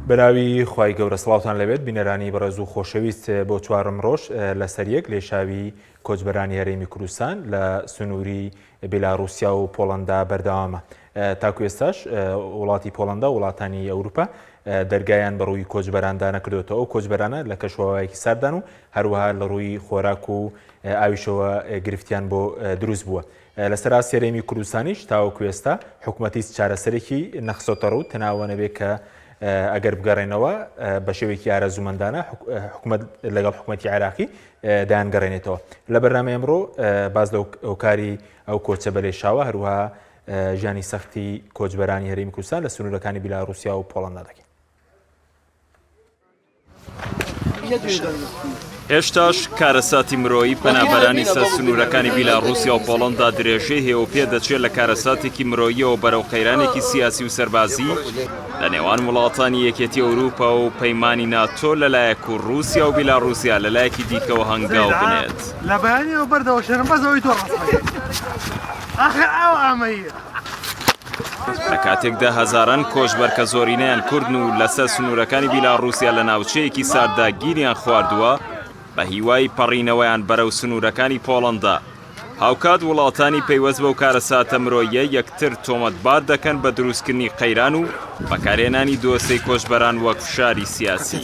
بەناوی خوای گەورە سڵاوتان لەبێت بینەرانی بەڕێز و خۆشەویست بۆ چوارەم ڕۆژ لەسەر یەک لێشاوی کۆچبەرانی هەرێمی کوردستان لە سنووری بیلاروسیا و پۆڵەندا بەردەوامە تاکو ئێستاش وڵاتی پۆڵەندا وڵاتانی ئەوروپا دەرگایان بەڕووی کۆچبەراندا نەکردوێتەوە ئەو کۆچبەرانە لە کەشوهەوایەکی ساردان و هەروەها لە ڕووی خۆراک و ئاویشەوە گرفتیان بۆ دروست بووە. لەسەر ئاستی هەرێمی کوردستانیش تاوەکو ئێستا حکومەت هیچ چارەسەرێکی نەخستۆتە ڕوو تەناوە نەبێ کە ئەگەر بگەڕێنەوە بە شێوەیەکی ئارەزوومەندانە حکومەت لەگەڵ حکومەتی عێراقی دەیانگەڕێنێتەوە. لە بەرنامەی ئەمڕۆ باس لە هۆکاری ئەو کۆچە بەلێشاوە هەروەها ژیانی سەختی کۆچبەرانی هەرێمی کوردستان لە سنوورەکانی بیلاروسیا و پۆڵەندا دەکەین. هێشتاش کارەساتی مرۆیی پەنابەرانی سەر سنوورەکانی بیلاڕووسیا و پۆڵەندا درێژەی هەیە و پێدەچێت لە کارەساتێکی مرۆییەوە بەرەو قەیرانێکی سیاسی و سەربازی لە نێوان وڵاتانی یەکێتی ئەوروپا و پەیمانی ناتۆ لەلایەک و ڕووسیا و بیلاڕووسیا لەلایەکی دیکەوە هەنگاو بنێت. لە بەیانیەوە بەردەوەشێنم بەس ئەوەی تۆ ڕاست نەکەی ئاخر ئاوا ئامەییە. لە کاتێکدا هەزاران کۆچبەر کە زۆرینەیان کوردن و لەسەر سنوورەکانی بیلاڕووسیا لە ناوچەیەکی سارددا گیریان خواردووە، بە هیوای پەڕینەوەیان بەرەو سنوورەکانی پۆڵەندا. هاوکات وڵاتانی پەیوەست بەو کارەساتە مرۆییە یەکتر تۆمەتبار دەکەن بە دروستکردنی قەیران و بەکارهێنانی دۆسێی کۆچبەران وەک فشاری سیاسی.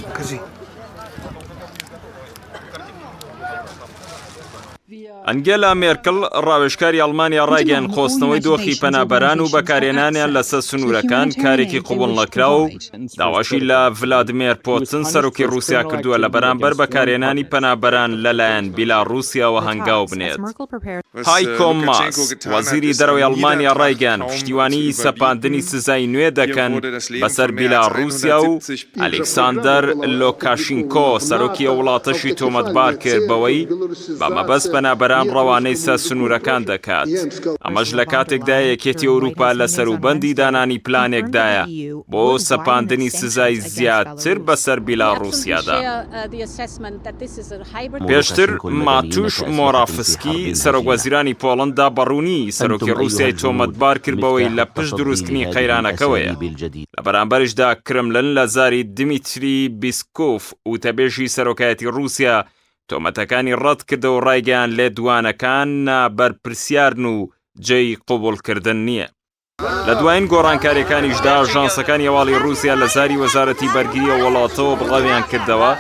ئەنگێلا مێرکڵ، ڕاوێژکاری ئەڵمانیا ڕایگەیاند قۆستنەوەی دۆخی پەنابەران و بەکارهێنانیان لەسەر سنوورەکان کارێکی قبوڵنەکراوە و داواشی لە ڤلادیمێر پۆتن سەرۆکی ڕووسیا کردووە لە بەرامبەر بەکارهێنانی پەنابەران لەلایەن بیلاڕووسیاوە هەنگاو بنێت. هایکۆ ماس، وەزیری دەرەوەی ئەڵمانیا ڕایگەیاند پشتیوانیی سەپاندنی سزای نوێ دەکەن بەسەر بیلاڕووسیا و ئەلیکساندەر لۆکاشینکۆ سەرۆکی ئەو وڵاتەشی تۆمەتبار کرد بەوەی بە مەبەست پەنابەران ڕەوانەی سەر سنوورەکان دەکات. ئەمەش لە کاتێکدایە یەکێتی ئەوروپا لە سەروبەندی دانانی پلانێکدایە بۆ سەپاندنی سزای زیاتر بەسەر بیلاڕووسیادا. پێشتر ماتوش مۆرافسکی، سەرۆکوەزیرانی پۆڵەندا بە ڕوونی سەرۆکی ڕووسیای تۆمەتبار کرد بەوەی لە پشت دروستکردنی قەیرانەکەوەیە. لە بەرامبەریشدا کرملن لە زاری دمیتری بیسکوف، وتەبێژی سەرۆکایەتی ڕووسیا تۆمەتەکانی ڕەتکردەوە و ڕایگەیاند لێدوانەکان نابەرپرسیارن و جێی قبوڵکردن نییە. لە دوایین گۆڕانکارییەکانیشدا ئاژانسەکانی هەواڵی ڕووسیا لە زاری وەزارەتی بەرگری ئەو وڵاتەوە بڵاویان کردەوە،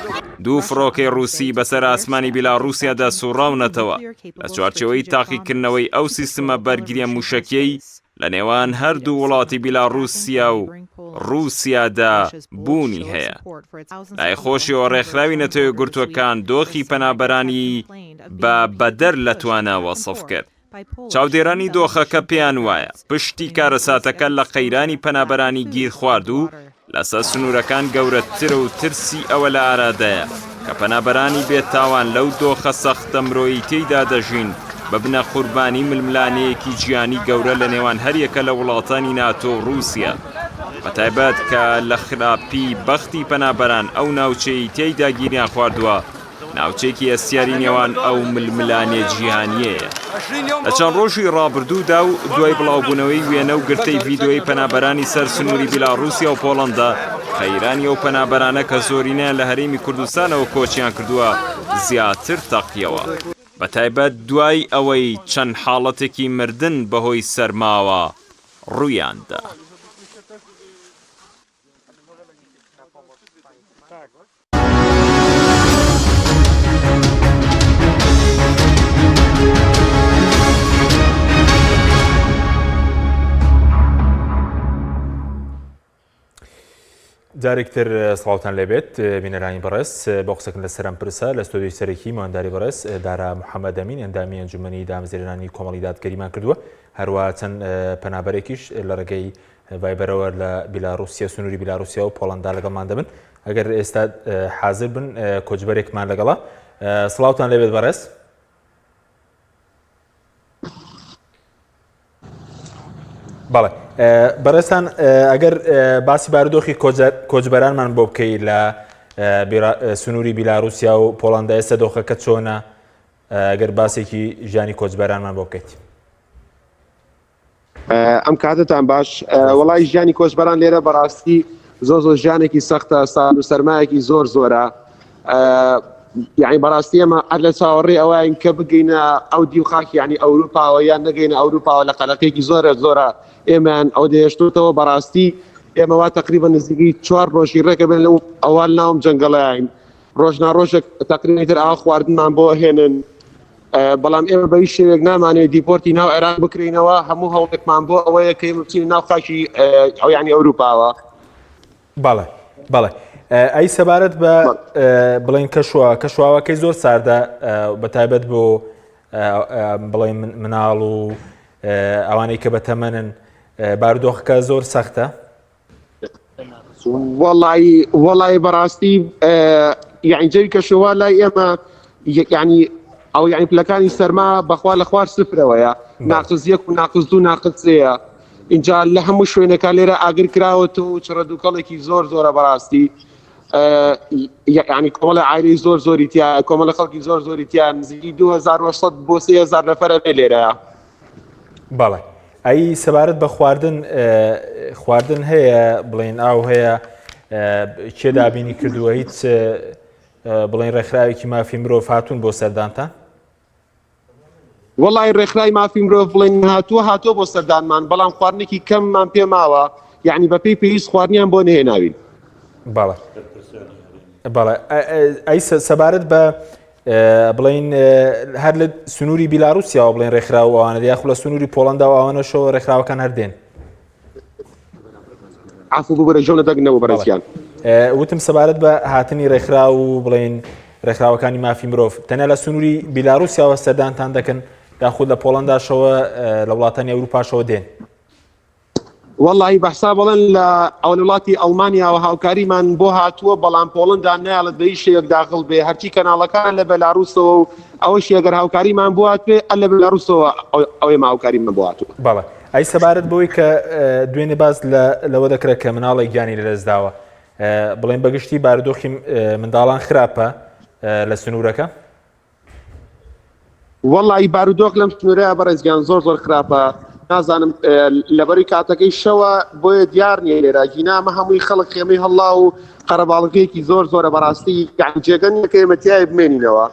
دوو فڕۆکەی ڕووسی بەسەر ئاسمانی بیلاڕووسیادا سوڕاونەتەوە لە چوارچێوەی تاقیکردنەوەی ئەو سیستمە بەرگرییە مووشەکییەی لە نێوان هەردوو وڵاتی بیلاڕووسیا و ڕووسیادا بوونی هەیە. لای خۆشیەوە ڕێکخراوی نەتەوە یەکگرتووەکان دۆخی پەنابەرانی بە بەدەر لە توانا وەسف کرد. چاودێرانی دۆخەکە پێیان وایە پشتی کارەساتەکە لە قەیرانی پەنابەرانی گیرخواردوو لەسەر سنوورەکان گەورەترە و ترسی ئەوە لە ئارادایە کە پەنابەرانی بێتاوان لەو دۆخە سەختە مرۆیی تێیدا دەژین ببنە قوربانی ململانێیەکی جیهانی گەورە لە نێوان هەریەکە لە وڵاتانی ناتۆ و ڕووسیا بەتایبەت کە لە خراپی بەختی پەنابەران ئەو ناوچەیەی تێیدا گیریان خواردووە ناوچەیەکی هەستیاری نێوان ئەو ململانێ جیهانییەیە. لە چەند ڕۆژی ڕابردوودا و دوای بڵاوبوونەوەی وێنە و گرتەی ڤیدۆیی پەنابەرانی سەر سنووری بیلاڕووسیا و پۆڵەندا، قەیرانی ئەو پەنابەرانە کە زۆرینەیان لە هەرێمی کوردستانەوە کۆچیان کردووە، زیاتر تەقیەوە. بەتایبەت دوای ئەوەی چەند حاڵەتێکی مردن بەهۆی سەرماوە ڕوویاندا. جارێکتر سڵاوتان لێبێت بینەرانی بەڕێز بۆ قسەکردن لەسەر ئەم پرسە لە ستۆدیۆی سەرەکی مانداری بەڕێز دارا محەممەد ئەمین ئەندامی ئەنجومەنی دامەزرێنانی کۆمەڵی دادگەریمان کردووە هەروە چەند پەنابەرێکیش لە ڕێگەی ڤایبەرەوە لە بیلاروسیا سنووری بیلاروسیا و پۆڵندا لەگەڵمان دەبن ئەگەر ئێستا حاضر بن کۆچبەرێکمان لەگەڵە سڵاوتان لێبێت بەڕێز بەڵێ بەڕێزتان ئەگەر باسی بارودۆخی کۆچبەرانمان بۆ بکەی لە سنووری بیلاروسیا و پۆڵندا ئێستا دۆخەکە چۆنە ئەگەر باسێکی ژیانی کۆچبەرانمان بۆ بکەیت ئەم کاتتان باش وەڵی ژیانی کۆچبەران لێرە بەڕاستی. زۆر زۆر ژیانێکی سەختە سارد و سەرمایەکی زۆر زۆرە یعنی بەڕاستی ئێمە هەر لە چاوەڕێ ئەوین کە بگەینە ئەو دیو خاکی یعنی ئەوروپاوە یان نەگەینە ئەوروپاوە لە قەلەقێکی زۆرە زۆرە ئێمەیان ئەو دەهێشتوتەوە بەڕاستی ئێمە وا تقریبا نزیکی چوار ڕۆژی ڕێکە بن لەو ئەوان ناوم جەنگەڵیین ڕۆژ ناڕۆژێک تقریبا تر ئاو خواردنمان بۆ هێنن بەڵام ئێمە بە هیچ شێوەیەک نامانەوێت دیپۆرتی ناو عێراق بکرینەوە هەموو هەوڵێکمان بۆ ئەوەیە کە ئێمە بچینە ناو خاکی ئەو یعنی ئەوروپاوە. بەڵێ بەڵێ ئەی سەبارەت بە بڵێن کەشوە کەشواوەکەی زۆر ساردە بە تایبەت بۆ بڵێن مناڵ و ئەوانەی کە بەتەمەنن بارودۆخەکە زۆر سەختە. وەڵایی وەڵایی بەڕاستی یعنی جەوی کەشوهوا لای ئێمە یعنی ئەو یعنی پلەکانی سەرما بەخوا لە خوار سفرەوەیە ناقز یەک و ناقز دوو ناقز سێیە اینجا لە هەموو شوێنەکە لێرە ئاگر کراوەتەوە و چڕە دووکەڵێکی زۆر زۆرە بەڕاستی یعنی کۆمەڵە عایلەی زۆر زۆری تیا کۆمەڵە خەڵکی زۆر زۆری تیا نزیکی 2100 بۆ 3000 نەفەرە بێ لێرە بەڵێ ئەی سەبارەت بە خواردن خواردن هەیە بڵێن ئاو هەیە کێ دابینی کردووە هیچ بڵێن ڕێکخراوێکی مافی مرۆڤ هاتوون بۆ سەردانتان وەڵی ڕێکخرای مافی مرۆڤ بڵێن هاتووە هاتووە بۆ سەردانمان بەڵام خواردنێکی کەممان پێ ماوە یعنی بەپێی پێویست خواردنیان بۆ نهێناوین بەڵێ بەڵێ ئەی سەبارەت بە بڵین هەر لە سنووری بیلاروسیاوە بڵێن ڕێکخراو ئەوانە یاخو لە سنووری پۆڵندا و ئەوانەشەوە ڕێکخراوەکان هەردێن عفو ببورە ژۆنە دەنگ نەبوو بەڕێزیان. وتم سەبارەت بە هاتنی ڕێکخراو و بڵێن ڕێکخراوەکانی مافی مرۆڤ تەنیا لە سنووری بیلاروسیاوە سەردانتان دەکەن یاخود لە پۆڵنداشەوە لە وڵاتانی ئەوروپاشەوە دێن وەڵی بەحسا بەڵێن لە ئەو وڵاتی ئەڵمانیاوە هاوکاریمان بۆ هاتووە بەڵام پۆڵندا نایڵێت بە هیچ شێوەیەک داخڵ بێ هەرچی کەناڵەکان لە بەلاروسەوە و ئەوەشی ئەگەر هاوکاریمان بۆ هاتبێ ئە لە بەلاروسەوە ئەوەی هاوکاریمان بۆ هاتووە بەڵێ ئەی سەبارەت بەوەی کە دوێنێ باس لەوە دەکرێت کە مناڵێک گیانی لەدەستداوە بڵێن بەگشتی بارودۆخی منداڵان خراپە لە سنوورەکە وەڵی بارودۆخ لەم سنوورەیە بەڕێزگیان زۆر زۆر خراپە نازانم لەبەری کاتەکەی شەوە بۆیە دیار نییە لێرە گینامە هەمووی خەڵک خێمەی هەڵا و قەرەباڵغیەکی زۆر زۆرە بەڕاستی یان جێگە نییە کە ئێمە تیای بمێنینەوە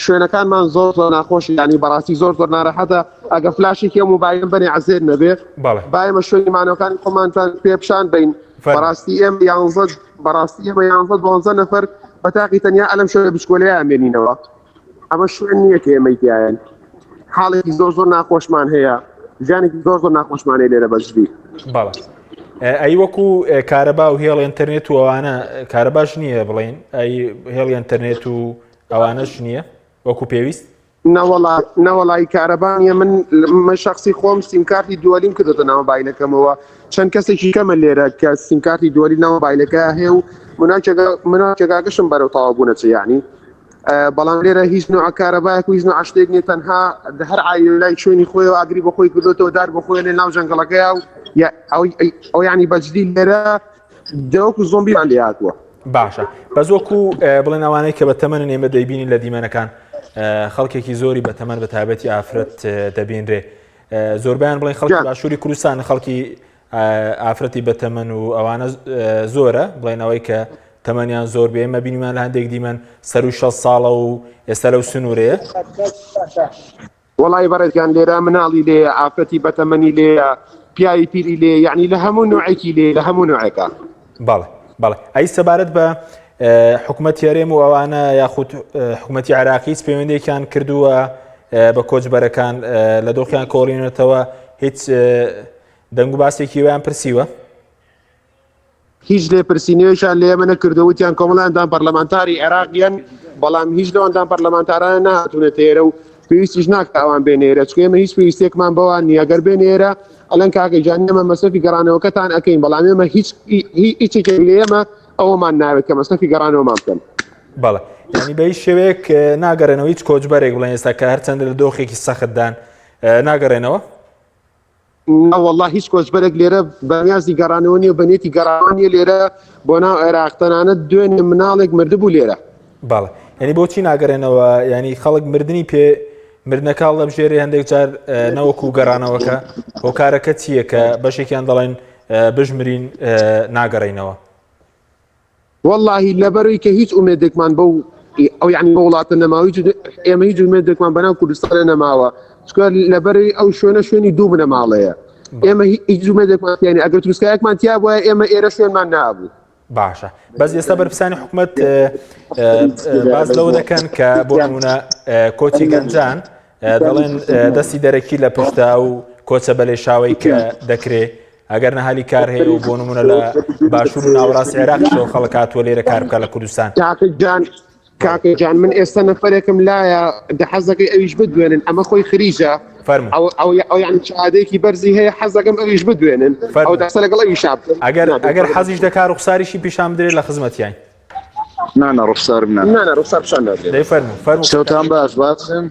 شوێنەکانمان زۆر زۆر ناخۆش ینی بەڕاستی زۆر زۆر ناڕەحەتە ئەگە فلاشێکی ئەو مۆبایلم بەنێ عەزێت نەبێ بایمە شوێنی مانەوەکانی خۆمانتان پێ پیشان بین بەڕاستی ئێمە یانزە بەڕاستی ئێمە یانزە دوانزە نەفەر بە تاقی تەنیا ئەلم شوێنە بچکۆلەیە مێنینەوە ئەمە شوێن نییە کە ئێمەی تیایەن حاڵێکی زۆر زۆر ناخۆشمان هەیە ژیانێکی زۆر زۆر ناخۆشمان هەیە لێرە بەجدی بەڵێ ئەی وەکو کارەبا و هێڵ ئینتەرنێت و ئەوانە کارەباش نییە بڵین ئەی هێڵی ئینتەرنێت و ئەوانەش نییە وەکو پێویست؟ نەوەڵا نەوەڵی کارەبا نیە من من شخصی خۆم سیمکارتی دووەلیم کردۆتە ناو مۆبایلەکەمەوە چەند کەسێکی کەمە لێرە کە سیمکارتی دووەلی ناو مۆبایلەکە هەیە و مناچێکا مناچێکاکەشم بەرەو تەواو بوونەچە یعنی بەڵام لێرە هیچ نوع کارەبایەک و هیچ نوع شتێک نیە تەنها هەر عایلە لای شوێنی خۆیەوە ئاگری بۆ خۆی کردۆتەوە دار بۆ خۆی لە ناو جەنگەڵەکەیا و ئەو یعنی بەجدی لێرە دەوەکو زۆمبیمان لێ هاتووە. باشە بەس وەکو بڵێن ئەوانەی کە بە تەمەنن ئێمە دەیبینین لە دیمەنەکان خەڵکێکی زۆری بە تەمەن بە تایبەتی ئافرەت دەبینرێ زۆربیان بڵێن خەڵکی باشووری کوردستان خەڵکی ئافرەتی بەتەمەن و ئەوانە زۆرە بڵێنەوەی کە تەمەنیان زۆر بێ ئێمە بینیمان لە هەندێک دیمەن سەر و 6 ساڵە و ئێستا لەو سنوورەیە. وەڵی بەڕێزگیان لێرە مناڵی لێیە ئافرەتی بەتەمەنی لێیە پیاوی پیری لێ یعنی لە هەموو نوعێکی لێ لە هەموو نوعێکە. بەڵێ بەڵێ ئەی سەبارەت بە حکوومەت هەرێم و ئەوانە یاخود حکوومەتی عراقی هیچ پەیوەندێکیان کردووە بە کۆچبەرەکان لە دۆخیان کۆڵینەتەوە هیچ دەنگ و باسێکی ویان پرسیوە؟ هیچ لێپرسینەوەیشان لە ئێمە نەکردووە، وتیان کۆمەڵە ئەندام پەرلەمانتاری عێراقیان، بەڵام هیچ لەو ئەندام پەرلەمانتارانە نەهاتوونەتە ئێرە و پێویستیش ناکات ئەوان بێنە ئێرە، چونکە ئێمە هیچ پێویستییەکمان بەوان نییە، گەر بێنە ئێرە ئەڵێن کاکە گیان ئێمە مەسرەفی گەڕانەوەکەتان ئەکەین، بەڵام ئێمە هیچ هیچ یەکێک لە ئێمە ئەوەمان ناوێت کە مەسرەفی گەڕانەوەمان بکەن. بەڵێ یانی بە هیچ شێوەیەک ناگەڕێنەوە هیچ کۆچبەرێک بڵێن ئێستا کە هەرچەندە لە دۆخێکی سەختدان ناگەڕێنەوە؟ نەوەڵا هیچ کۆچبەرێک لێرە بەنیازی گەڕانەوە نیە و بەنیەتی گەڕانەوە نیە لێرە بۆ ناو عێراق تەنانەت دوێنێ مناڵێک مردبوو لێرە. بەڵێ یعنی بۆچی ناگەڕێنەوە ینی خەڵک مردنی پێ مردنەکە هەڵدەبژێرێ هەندێک جار نەوەکو گەڕانەوەکە هۆکارەکە چییە کە بەشێکیان دەڵێن بژمرین ناگەڕینەوە. وەڵاهی لەبەرەوەی کە هیچ ئومێدێکمان بەو ئەو یعنی بە وڵاتە نەماوە هیچ ئێمە هیچ ئومێدێکمان بەناو کوردستانە نەماوە چونکە لەبەرەوەی ئەو شوێنە شوێنی دوو بنەماڵەیە ئێمە هیچ ئومێدێکمان تیا نییە ئەگەر تروسکایەکمان تیا بوایە ئێمە ئێرە شوێنمان نابوو. باشە بەس ئێستا بەرپرسانی حکومەت باس لەوە دەکەن کە بۆ نمونە کۆچی گەنجان دەڵێن دەستی دەرەکی لە پشتا و کۆچە بەلێشاوەی کە دەکرێ ئەگەر نەهالی کار هەیە و بۆ نمونە لە باشوور و ناوەڕاستی عێراقیشەوە خەڵک هاتووە لێرە کار بکە لە کوردستان. کاکە گیان کاکە گیان من ئێستا نەفەرێکم لایە دە حەزەکەی ئەویش بدوێنن ئەمە خۆی خریجە فەرموو ئەو ئەو ئەو یعنی شهادەیەکی بەرزی هەیە حەزەکەم ئەویش بدوێنن ئەو فەرموو دەقسە لەگەڵ ئەویشا بکەم ئەگەر ئەگەر حەزیش دەکا ڕوخساریشی پیشان بدرێت لە خزمەتیان. نا نا ڕوخسارم نا. نا نا ڕوخسار پیشان نادرێت. دەی فەرموو فەرموو شەوتان باش باشن؟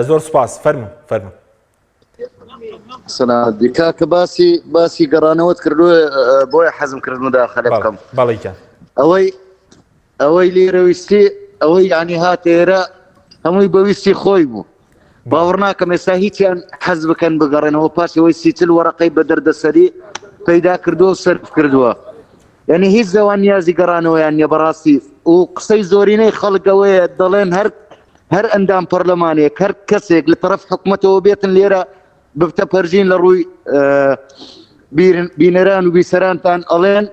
زۆر سوپاس فەرموو فەرموو. سەلامەت بی کاکە باسی باسی گەڕانەوەت کردووە بۆیە حەزم کرد مداخلە بکەم بەڵێ گیان ئەوەی ئەوەی لێرە ویستی ئەوەی ینی هاتە ئێرە هەمووی بەویستی خۆی بوو باوەڕ ناکەم ئێستا هیچیان حەز بکەن بگەڕێنەوە پاش ئەوەی سیچل وەرەقەی بە دەردەسەری پەیدا کردووە و سەرف کردووە یعنی هیچ زەوان نیازی گەڕانەوەیان نیە بەڕاستی و قسەی زۆرینەی خەڵک ئەوەیە دەڵێن هەر هەر ئەندام پەرلەمانێک هەر کەسێک لە تەرەف حکومەتەوە بێتن لێرە ببتە پەرژین لە ڕووی بینەران و بیسەرانتان ئەڵێن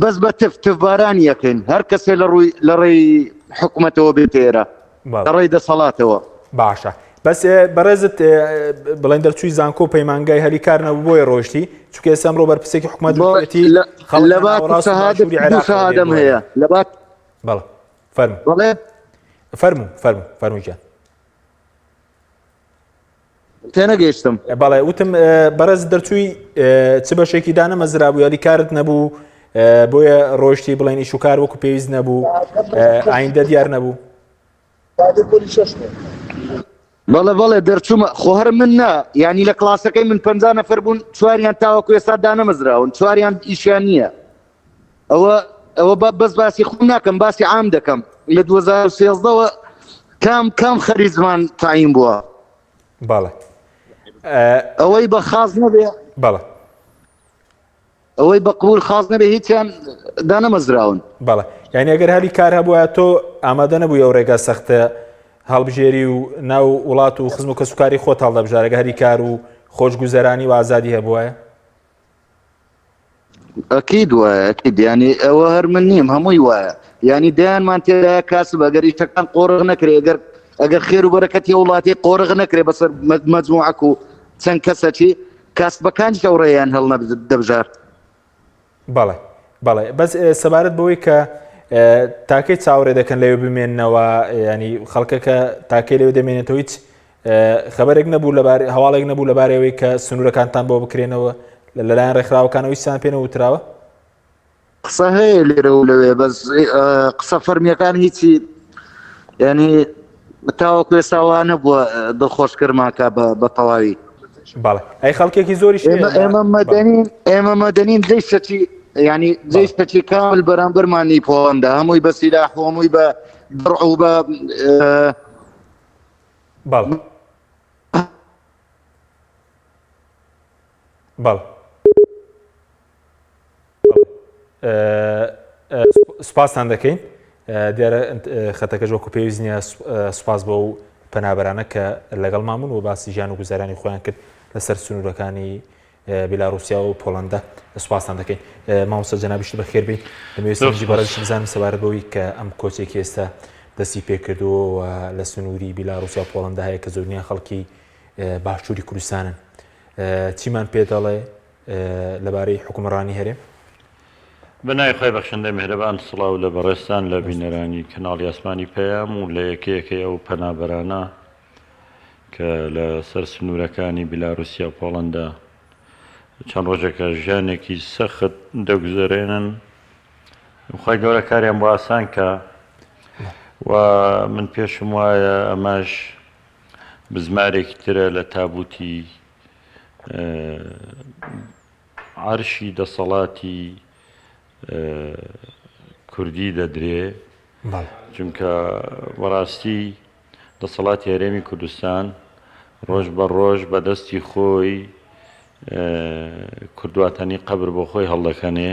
بەس بە تف تفبارانی یەکەین هەر کەسێ لە ڕووی لە ڕێی حکومەتەوە بێت ئێرە لە ڕێی دەسەڵاتەوە باشە بەس بەڕێزت بڵێن دەرچووی زانکۆ پەیمانگای هەلی کار نەبوو بۆیە ڕۆشتی چونکە ئێستا ئەمڕۆ بەرپرسێکی حکومەت وتویەتی خەڵک لە ناوەڕاست و باشووری عێراقەوە دێن بۆ هەیە لەبات بەڵێ فەرموو بەڵێ فەرموو فەرموو فەرموو گیان تێنەگەیشتم بەڵێ وتم بەڕێز دەرچووی چ بەشێکی دانەمەزرابوو یالی کارت نەبوو بۆیە ڕۆشتی بڵێن ئیش و کار وەکو پێویست نەبوو ئایندە دیار نەبوو بەڵێ بەڵێ دەرچوومە خۆ هەر من نا یعنی لە کلاسەکەی من پ نەفەر بوون چواریان تاوەکو ئێستا دانەمەزراون چواریان ئیشیان نییە ئەوە ئەوە بە بەس باسی خۆم ناکەم باسی عام دەکەم لە 2013ەوە کام کام خەریزمان تایم بووە بەڵێ ئەوەی بە خاص نەبێ بەڵێ ئەوەی بە قبول خاص نەبێ هیچیان دانەمەزراون بەڵێ یعنی ئەگەر هەلی کار هەبووە تۆ ئامادە نەبووی ئەو ڕێگا سەختە هەڵبژێری و ناو وڵات و خزم و کەسوکاری خۆت هەڵدەبژارەگە هەری کار و خۆشگوزەرانی و ئازادی هەبووە ئەکید وایە ئەکید یانی ئەوە هەر من نیم هەمووی وایە یانی دەیانمان تێدایە کاسب ئەگەر ئیشەکان قۆرغ نەکرێ ئەگەر ئەگەر خێر و بەرەکەتی ئەو وڵاتی قۆرغ نەکرێ بەسەر مەجموعەک و چەند کەسەکی کاسبەکانیش ئەو ڕێیان هەڵنەدەبژارد. بەڵێ بەڵێ بەس سەبارەت بەوەی کە تاکەی چاوەڕێ دەکەن لەوێ بمێننەوە ینی خەڵکەکە تاکەی لەوێ دەمێنێتەوە هیچ خەبەرێک نەبوو لەبار هەواڵێک نەبوو لەبارەوەی کە سنوورەکانتان بۆ بکرێنەوە لەلایەن ڕێکخراوەکانەوە هیچتان پێ نەوتراوە؟ قسە هەیە لێرە و لەوێ بەس قسە فەرمیەکان هیچی ینی تاوەکو ئێستا وا نەبووە دڵخۆشکەرماکە بە تەواوی. بەڵێ ئەی خەڵکێکی زۆریش ئێمە ئێمە مەدەنین ئێمە مەدەنین جەیشەکی ینی جەیشەکی کامل بەرامبەرمانی پۆڵەندا هەمووی بە سیلاح و هەمووی بە دڕع و بە بەڵێ بەڵێ سوپاستان دەکەین دیارە خەتەکەش وەکو پێویست نییە سوپاس بۆ و پەنابەرانە کە لەگەڵ مامون و باسی ژیان و گوزارانی خۆیان کرد لەسەر سنوورەکانی بیلاروسیا و پۆڵندا سوپاستان دەکەین مامۆستا جەنابیشت بەخێر بی دەمەوێت سەرنجی بەڕێزیش بزانم سەبارەت بەوەی کە ئەم کۆچێکی ئێستا دەستی پێکردووە و لە سنووری بیلاروسیا و پۆڵندا هەیە کە زۆرینیان خەڵکی باشووری کوردستانن چیمان پێ دەڵێ لەبارەی حکومڕانی هەرێم؟ بە ناوی خوای بەخشندەی میهرەبان سڵاو لە بەڕێزتان لە بینەرانی کەناڵی ئاسمانی پەیام و لە یەکە یەکەی ئەو پەنابەرانە کە لە سەر سنوورەکانی بیلاروسیا و پۆڵەندا چەند ڕۆژێکە ژیانێکی سەخت دەگوزەرێنن خوای گەورە کاریان بۆ ئاسان کە و من پێشم وایە ئەمەش بزمارێکی ترە لە تابوتی عەرشی دەسەڵاتی کوردی دەدرێ چونکە بەڕاستی دەسەڵاتی هەرێمی کوردستان ڕۆژ بە ڕۆژ بە دەستی خۆی کوردواتەنی قەبر بۆ خۆی هەڵدەکەنێ.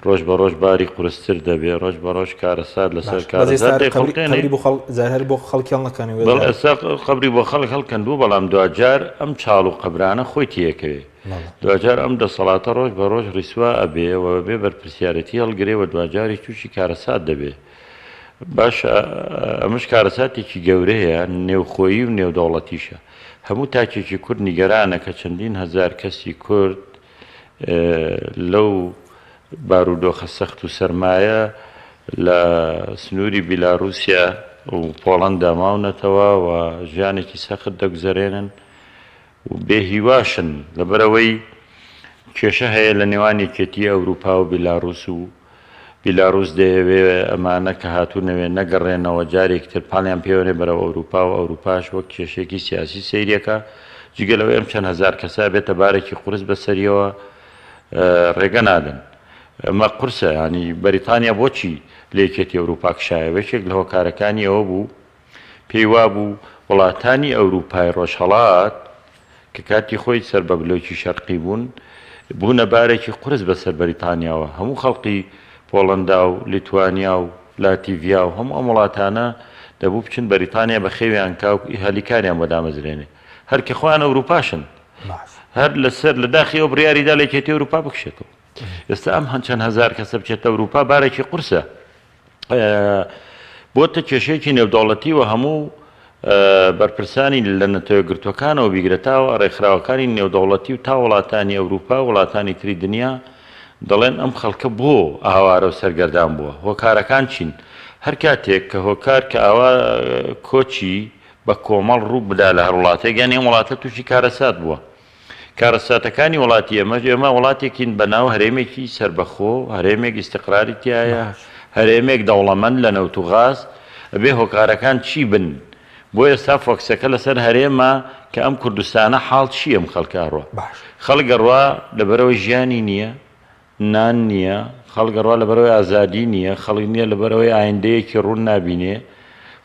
ڕۆژ بە ڕۆژ باری قورستر دەبێ، ڕۆژ بە ڕۆژ کارەسات لەسەر باشە بەس ئێستا کارەسات هەر قەبری دەیخوڵقێنێ. قەبری بۆ خەڵک جار هەر بۆ خەڵکی هەڵنەکەنوێ بەڵێ جار ئێستا قەبری بۆ خەڵک هەڵکەندووە بەڵام دواجار ئەم چاڵ و قەبرانە خۆی تێکەوێ. بەڵێ. دواجار ئەم دەسەڵاتە ڕۆژ بە ڕۆژ ڕیسوا ئەبێ و بەبێ بەرپرسیارێتی هەڵگرێ و دواجاریش تووشی کارەسات دەبێ. باشە ئەمەش کارەساتێکی گەورەیە نێوخۆیی و نێودەوڵەتیشە. هەموو تاکێکی کورد نیگەرانە کە چەندین هەزار کەسی کورد لەو بارودۆخە سەخت و سەرمایە لە سنووری بیلاروسیا و پۆڵەندا ماونەتەوە و ژیانێکی سەخت دەگوزەرێنن و بێ هیواشن لەبەرئەوەی کێشە هەیە لە نێوان یەکێتی ئەوروپا و بیلاروس و بیلاروس دەیەوێ ئەمانە کە هاتوونەوێ نەگەڕێنەوە جارێکی تر پاڵیان پێوەنێ بەرەو ئەوروپا و ئەوروپاش وەک کێشەیەکی سیاسی سەیریەکا جگە لەوەی ئەم چەند هەزار کەسە ئەبێتە بارێکی قورس بەسەریەوە ڕێگە نادەن ئەمە قورسە ینی بەریتانیا بۆچی لە یەکێتی ئەوروپا کشایەوە یەکێک لە هۆکارەکانی ئەوە بوو پێی وابوو وڵاتانی ئەوروپای ڕۆژهەڵات کە کاتی خۆی سەر بە بلۆکی شەرقی بوون، بوونە بارێکی قورس بەسەر بەریتانیاوە. هەموو خەڵقی پۆڵەندا و لیتوانیا و لاتیڤیا و هەموو ئەم وڵاتانە دەبوو بچن بەریتانیا بەخێویان کا و هەلی کاریان بۆ دامەزرێنێ. هەر کە خۆیان ئەوروپاشن. هەر لەسەر لە داخی ئەو بڕیاری دا لە یەکێتی ئەوروپا بکشێتەوە. ئێستا ئەم چەند هەزار کەسە بچێتە ئەوروپا بارێکی قورسە. بۆتە کێشەیەکی نێودەوڵەتی و هەموو بەرپرسانی لە نەتەوەیەکگرتووەکانەوە بیگرە تا ڕێکخراوەکانی نێودەوڵەتی و تا وڵاتانی ئەوروپا و وڵاتانی تری دنیا دەڵێن ئەم خەڵکە بۆ ئاوارە و سەرگەردان بووە هۆکارەکان چین هەر کاتێک کە هۆکار کە ئاوا کۆچی بە کۆمەڵ ڕوو بدا لە هەر وڵاتێک یان ئەم وڵاتە تووشی کارەسات بووە کارەساتەکانی وڵاتی ئێمەش، ئێمە وڵاتێکین بە ناو هەرێمێکی سەربەخۆ، هەرێمێک ئیستقراری تیایە، هەرێمێک دەوڵەمەند لە نەوت و غاز، ئەبێ هۆکارەکان چی بن؟ بۆ ئێستا فۆکسەکە لەسەر هەرێمە کە ئەم کوردستانە حاڵ چی ئەم خەڵکە ئەڕوا؟ خەڵک ئەڕوا لەبەرئەوەی ژیانی نییە، نان نییە، خەڵک ئەڕوا لەبەرئەوەی ئازادی نییە، خەڵک نییە لەبەرئەوەی ئایندەیەکی ڕوون نابینێ،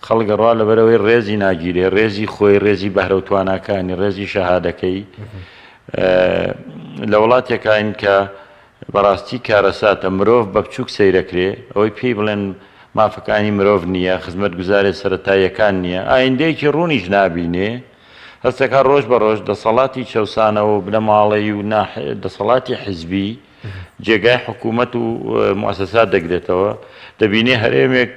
خەڵک ئەڕوا لەبەرئەوەی ڕێزی ناگیرێ، ڕێزی خۆی، ڕێزی بەهرە و تواناکانی، ڕێزی شەهادەکەی. لە وڵاتێکاین کە بەڕاستی کارەساتە، مرۆڤ بە بچووک سەیرەکرێ، ئەوەی پێی بڵێن مافەکانی مرۆڤ نییە، خزمەتگوزارێ سەرەتاییەکان نییە، ئایندەیەکی ڕوونیش نابینێ. هەستەکە ڕۆژ بە ڕۆژ دەسەڵاتی چەوسانەوە و بنەماڵەیی و دەسەڵاتی حیزبی جێگای حکوومەت و موئەسەسات دەگرێتەوە، دەبینێ هەرێمێک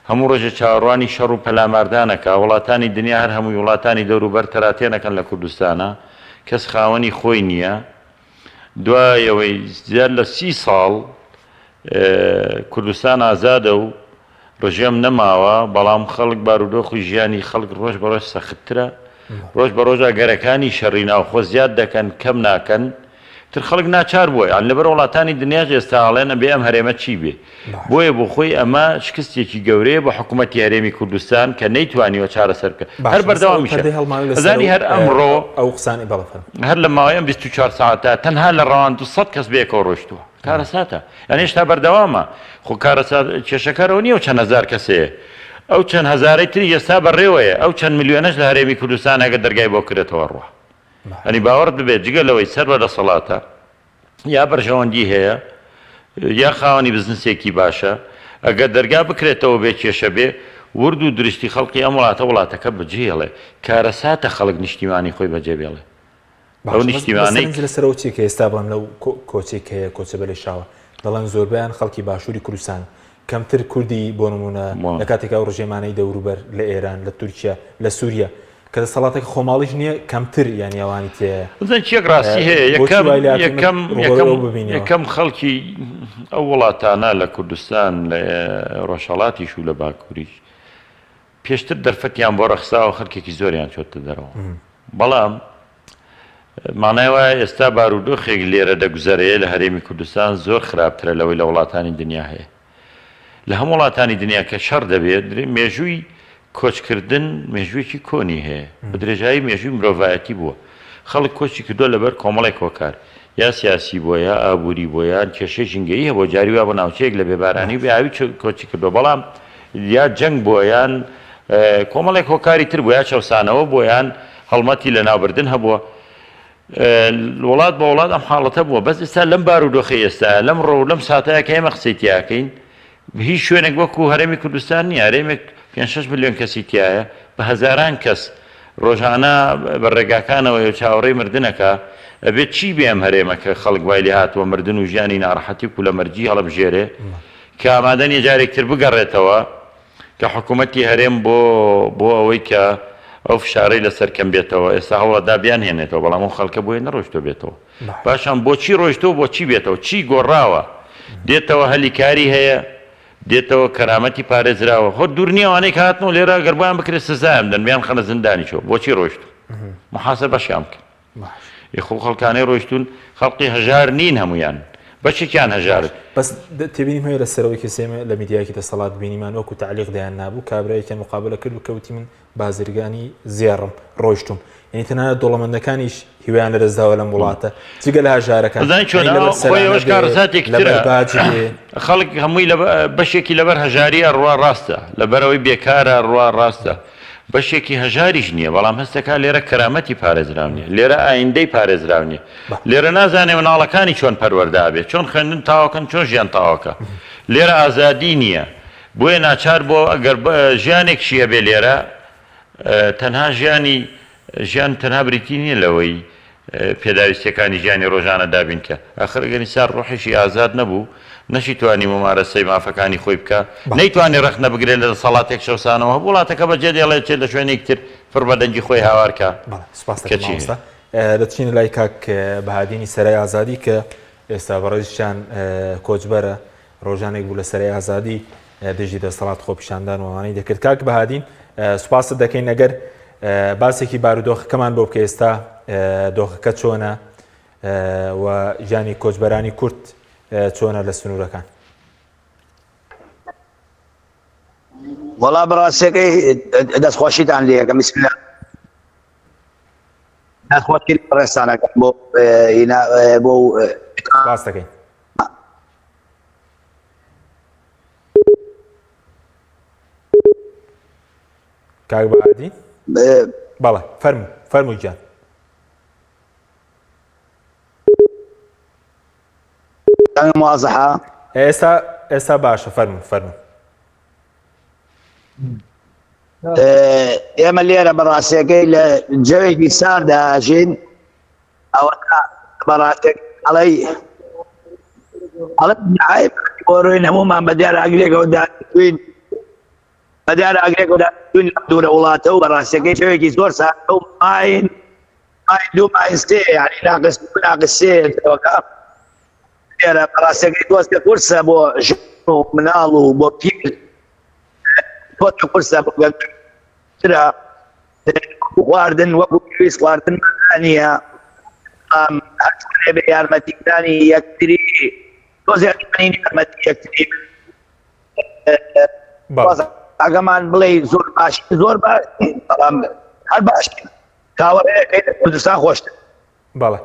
هەموو ڕۆژێ چاوەڕوانی شەڕ و پەلاماردانەکا، وڵاتانی دنیا هەر هەمووی وڵاتانی دەوروبەر تەراتێنەکەن لە کوردستانا، کەس خاوەنی خۆی نییە. دوای ئەوەی زیاد لە سی ساڵ کوردستان ئازادە و ڕژێم نەماوە، بەڵام خەڵک بارودۆخی ژیانی خەڵک ڕۆژ بە ڕۆژ سەختترە، ڕۆژ بە ڕۆژ ئەگەرەکانی شەڕی ناوخۆ زیاد دەکەن کەم ناکەن، تر خەڵک ناچار بووە یان لەبەر وڵاتانی دنیاش ئێستا ئەڵێن ئەبێ ئەم هەرێمە چی بێ بۆیە بۆ خۆی ئەمە شکستێکی گەورەیە بۆ حکوومەتی هەرێمی کوردستان کە نەیتوانیوە چارەسەر بکە هەر بەردەوامیشە ئەزانی هەر ئەمڕۆ ئەو قسانەی بەڵێ فەرموو. هەر لە ماوەی ئەم 24 سەعاتە تەنها لە ڕەوان 200 کەس بەیەکەوە ڕۆیشتووە کارەساتە یان هێشتا بەردەوامە خۆ کارەسات کێشەکە ئەوە نییە ئەو چەند هەزار کەسەیە ئەو چەند هەزارەی تری ئێستا بەڕێوەیە ئەو چەند ملیۆنەش لە هەرێمی کوردستان ئەگەر دەرگای بۆ کرێتەوە ڕوا ئەنی باوەڕت ببێت جگە لەوەی سەر بە دەسەڵاتە یا بەرژەوەندی هەیە یا خاوەنی بزنسێکی باشە ئەگەر دەرگا بکرێتەوە بێ کێشە بێ ورد و درشتی خەڵکی ئەم وڵاتە وڵاتەکە بەجێڵێ کارەساتە خەڵک نیشتیمانی خۆی بەجێ بێڵێ ئەو نیشتیمانەی لەسەرەوە چی کە ئێستا بڵێم لەو کۆچێک هەیە کۆچە بەلێ شاوە دەڵێن زۆربیان خەڵکی باشووری کوردستان کەمتر کوردی بۆ نمونە لە کاتێک ئەو ڕژێمانەی دەوروبەر لە ئێران لە تورکیا لە سووریا کە دەسەڵاتێک خۆماڵیش نییە کەمتر یانی ئەوانی تێیە. بزن چیەک ڕاستی هەیە یەکەم یەکەم یەکەم یەکەم خەڵکی ئەو وڵاتانە لە کوردستان لە ڕۆژهەڵاتیش و لە باکووریش پێشتر دەرفەتیان بۆ ڕەخساوە خەڵکێکی زۆریان چۆتە دەرەوە بەڵام مانای وایە ئێستا بارودۆخێک لێرە دەگوزەرەیە لە هەرێمی کوردستان زۆر خراپترە لەوەی لە وڵاتانی دنیا هەیە لە هەموو وڵاتانی دنیا کە شەڕ دەبێت مێژووی کۆچکردن مێژوویەکی کۆنی هەیە بە درێژایی مێژووی مرۆڤایەتی بووە خەڵک کۆچی کردووە لەبەر کۆمەڵێک هۆکار یا سیاسی بووە یا ئابووری بووە یان کێشەی ژینگەیی هەبووە جاری وا بۆ ناوچەیەک لە بێبارانی و بێ ئاوی کۆچی کردووە بەڵام یا جەنگ بووە یان کۆمەڵێک هۆکاری تر بووە یا چەوسانەوە بووە یان هەڵمەتی لەناوبردن هەبووە. وڵات بە وڵات ئەم حاڵەتە بووە بەس ئێستا لەم بارودۆخی ئێستا لەم ڕۆ و لەم ساتەیە کە ئێمە قسەی تیاکەین هیچ شوێنێک وەکو هەرێمی کوردستان نییە هەرێمێک 5 ملیۆن کەسی تایە بە هەزاران کەس ڕۆژانە بە ڕێگاکانەوە و چاوەڕێی مردنەکە ئەبێت چی بێ ئەم هەرێمە کە خەڵک وای لێ هاتووە مردن و ژیانی ناڕەحەتی و کولەمەرگی هەڵبژێرێ کە ئامادە نییە جارێک تر بگەڕێتەوە کە حکوومەتی هەرێم بۆ بۆ ئەوەی کە ئەو فشارەی لەسەر کەم بێتەوە ئێستا هەوڵەدا بیان هێنێتەوە بەڵام ئەو خەڵکە بۆیە نەڕۆیشتووە بێتەوە پاشان بۆچی ڕۆیشتووە بۆچی بێتەوە چی گۆڕاوە دێتەوە هەلی کاری هەیە دێتەوە کەرامەتی پارێزراوە خۆ دوور نییە ئەوانەی کە هاتنەوە لێرە گەر بۆیان بکرێت سزایان بدەن بیان خەنە زیندانیشەوە بۆچی ڕۆیشتوون محاسبەشیان بکەن ئێ خۆ خەڵکانەی ڕۆیشتوون خەڵقی هەژار نین هەموویان بەشێکیان هەژارن. بەس تێبینیم هەیە لە سەرەوەی کە سێمە لە میدیایەکی دەسەڵات بینیمان وەکو تەعلیق دەیان نابوو کابرایەکیان مقابلە کرد و کەوتی من بازرگانی زێڕم ڕۆیشتوم یعنی تەنانەت دەوڵەمەندەکانیش هیوایان لەدەست داوە لەم وڵاتە جگە لە هەژارەکان ئەزانی چۆن یعنی لەبەر خۆی سەرانە ئەوەش بێ کارەساتێکی لەبەر ترە باج بێ خەڵک هەمووی لە بەشێکی لەبەر هەژاری ئەڕوا ڕاستە لەبەرئەوەی بێکارە ئەڕوا ڕاستە بەشێکی هەژاریش نییە بەڵام هەستەکا لێرە کەرامەتی پارێزراو نییە لێرە ئایندەی پارێزراو نییە لێرە نازانێ مناڵەکانی چۆن پەروەردە ئەبێ چۆن خوێندن تاوەکەن چۆن ژیان تاوەکە لێرە ئازادی نییە بۆیە ناچار بۆ ئەگەر ژیانێکشی هەبێ لێرە تەنها ژیانی ژیان تەنها بریتی نییە لەوەی پێداویستیەکانی ژیانی ڕۆژانە دابین کە ئاخر ئەگەر ئینسان ڕۆحێکی ئازاد نەبوو نەشی توانی مومارەسەی مافەکانی خۆی بکا نەیتوانی ڕەخنە بگرێت لە دەسەڵاتێک چەوسانەوە هەبوو وڵاتەکە بەجێ دێڵێ چێت لە شوێنێکی تر پڕ بە دەنگی خۆی هاوار کا بەڵێ سوپاس کە دەکەم چی هەیە؟ مامۆستا دەچینە لای کاک بەهادینی سەرای ئازادی کە ئێستا بەڕێزیشیان کۆچبەرە ڕۆژانێک بوو لە سەرای ئازادی دژی دەسەڵات خۆپیشاندان و ئەوانەی دەکرد کاک بەهادین سوپاست دەکەین ئەگەر باسێکی بارودۆخەکەمان بۆ بکە ئێستا دۆخەکە چۆنە و ژیانی کۆچبەرانی کورد چۆنە لە سنوورەکان وەڵا بەڕاستەکەی دەستخۆشیتان لێ ئەکەم بسم الله دەستخۆشی لە بەڕێزتانەکەم بۆ بۆ باس دەکەین کاک بەهادین بەڵێ فەرموو فەرموو گیان وازحە ئێستا ئێستا باشە فەرموو فەرموو ئێمە لێرە بەڕاستەکەی لە جەوێکی ساردا ئەژین ئەوە بەڕاستێک ئەڵێی ئەڵێ بۆ ڕۆین هەموومان بە دیار ئاگرێکەوە دانیشتوین بە دیار ئاگرێکەوە دانیشتوین لەم دوورە وڵاتە و بەڕاستەکەی جەوێکی زۆر ساردە و ماین ماین دوو ماین سێ یعنی ناقس دوو ناقس سێ جەوەکە لێرە بەڕاستەکەی تۆزێ قورسە بۆ ژن و مناڵ و بۆ پیر تۆزێ قورسە بۆ گەنجترە خواردن وەکو پێویست خواردنمان نییە هەرچۆنێ بێ یارمەتیدانی یەکتری تۆزێ توانین یارمەتی یەکتری ئەگەمان بڵێ زۆر باش زۆر باش بەڵام هەر باش کاوەڕێەکەی لە کوردستان خۆشتر بەڵێ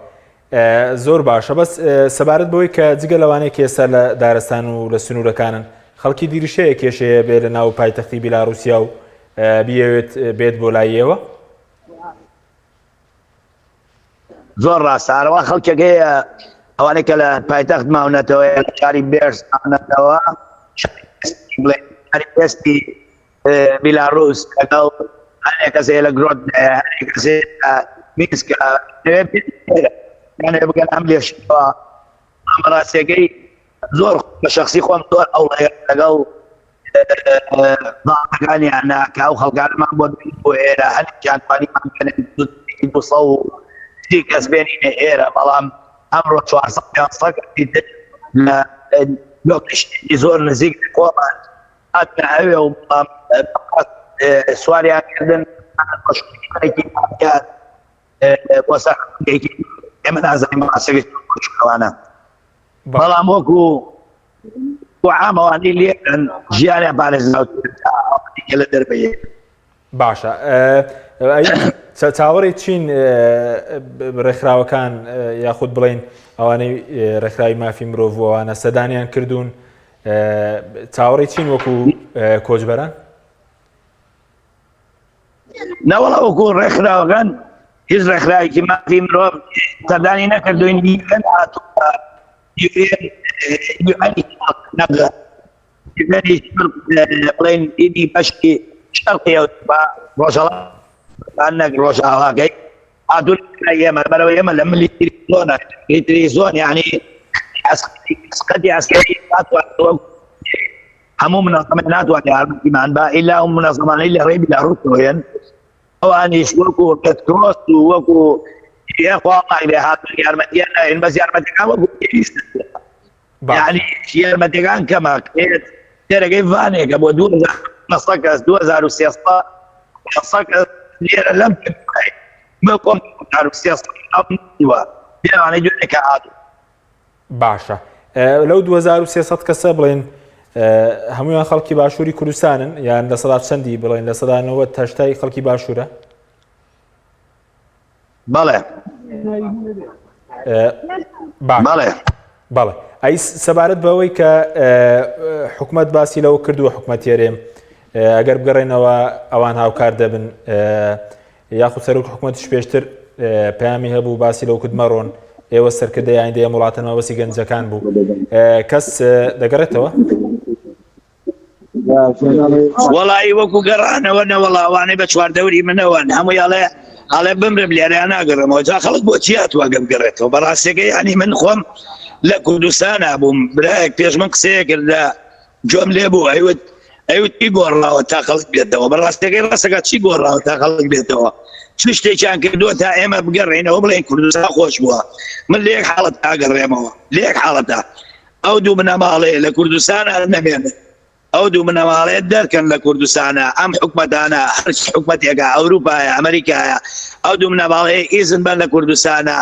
زۆر باشە بەس سەبارەت بەوەی کە جگە لەوانەیە کە ئێستا لە دارستان و لە سنوورەکانن خەڵکی دیریشەیە کێشەیە بێ لە ناو پایتەختی بیلاروسیا و بیەوێت بێت بۆ لای ئێوە زۆر ڕاستە ئەرەوە خەڵکێک هەیە ئەوانەی کە لە پایتەخت ماونەتەوە لە شاری بێرس ماونەتەوە بڵێ شاری بێستی بیلاروس لەگەڵ هەندێک کەس هەیە لە گرۆد هەندێک کەس هەیە لە مینسک یانێ بگەن ئەم لێشەوە ڕاستیەکەی زۆر بە شخصی خۆم زۆر ئەوڵێ لەگەڵ ضاقەکانیانە کە ئەو خەڵکانمان بۆ بۆ ئێرە هەندێکیان توانیمان بێنن 230 کەس بێنینە ئێرە بەڵام ئەمڕۆ 400 500 کەسی تر لە لۆکیشنێکی زۆر نزیک لە خۆمان هاتنە ئەوێ و بەڵام سواریان کردن بۆ سەر ئێمە نازانین بەڕاستەکەی ئەوانە بەڵام وەکو عامەوانی لێرن ژیانیان پارێزراوتر لە دەربەیە باشە چاوەڕێی چین ڕێکخراوەکان یاخود بڵین ئەوانەی ڕێکخراوی مافی مرۆڤ ئەوانە سەدانیان کردوون چاوەڕێی چین وەکو کۆچبەران نەوەڵا وەکو ڕێکخراوەکان. هیچ ڕێکخراوێکی مافی مرۆڤ سەردانی نەکردوین هاتووە بڵێن ئیدی بەشی شەرقی ئەوروپا ڕۆژهەڵات نەک ڕۆژئاواکەی هاتوون ئێمە بەرەوە ئێمە لە ملی زۆنە تری زۆن یعنی قەدی عسکەری ناتوانێت هەموو منەظەمە ناتوانێت یارمەتیمان با ئیلا ئەو منەظەمانەی لە ڕێی بیلاڕوسەوەیەن ئەوانیش وەکو ڕێد کرۆس و وەکو یاخوا لێ هاتوون یارمەتیان ناین بەس یارمەتەکان وەکو پێویست یعنی یارمەتەکان کەمە تێرەکەی ڤانێکە بۆ 2900 کەس 2300 کەس لێرە لەم من خۆم 2300 پێوانەی دوێنێکە هاتوو باشە لەو 2300 کەسە بڵێن هەمویان خەڵکی باشووری کوردستانن یان لە سەدا چەندی بڵێن لە سەدا نەوە تەشتای خەڵکی باشوورە بەڵێ بەڵێ بەڵێ ئەی سەبارەت بەوەی کە حکومت باسی لەوە کردووە حکومەت هەرێم ئەگەر بگەڕێنەوە ئەوان هاوکار دەبن یاخود سەرۆک حکومەتیش پێشتر پەیامی هەبوو باسی لەو کرد مەڕۆن ئێوە سەرکردەی ئایندەی ئەم وڵاتەن مەبەستی گەنجەکان بوو کەس دەگەڕێتەوە؟ وەڵی وەکو گەڕانەوە نەوەڵاوانەی بە چواردەوری منەوەن هەمووی ئەڵێ ئەڵێ بمرم لێرە ناگەڕێمەوە جا خەڵک بۆ چی هاتووە گەم گەڕێتەوە بەڕاستەکە ینی من خۆم لە کوردستانە بووم برایەک پێش من قسەیە کرد لە گوێم لێ بوو ئەیوت ئەیوت چی گۆڕاوە تا خەڵک بێتەوە بەڕاستەکەی ڕاستەکە چی گۆڕاوە تا خەڵک بێتەوە چ شتێکیان کردووە تا ئێمە بگەڕێنەوە بڵێن کوردستان خۆش بووە من لە یەک حاڵەت ئاگەڕێمەوە لە یەک حاڵەتە ئەو دوو بنەماڵەیە لە کوردستان نەمێنن ئەو دوو بنەماڵەیە دەرکەن لە کوردستانە ئەم حکومەتانە هەرچ حکومەتێکە ئەوروپایە ئەمریکایە ئەو دوو بنەماڵەیە ئیزن بەن لە کوردستانە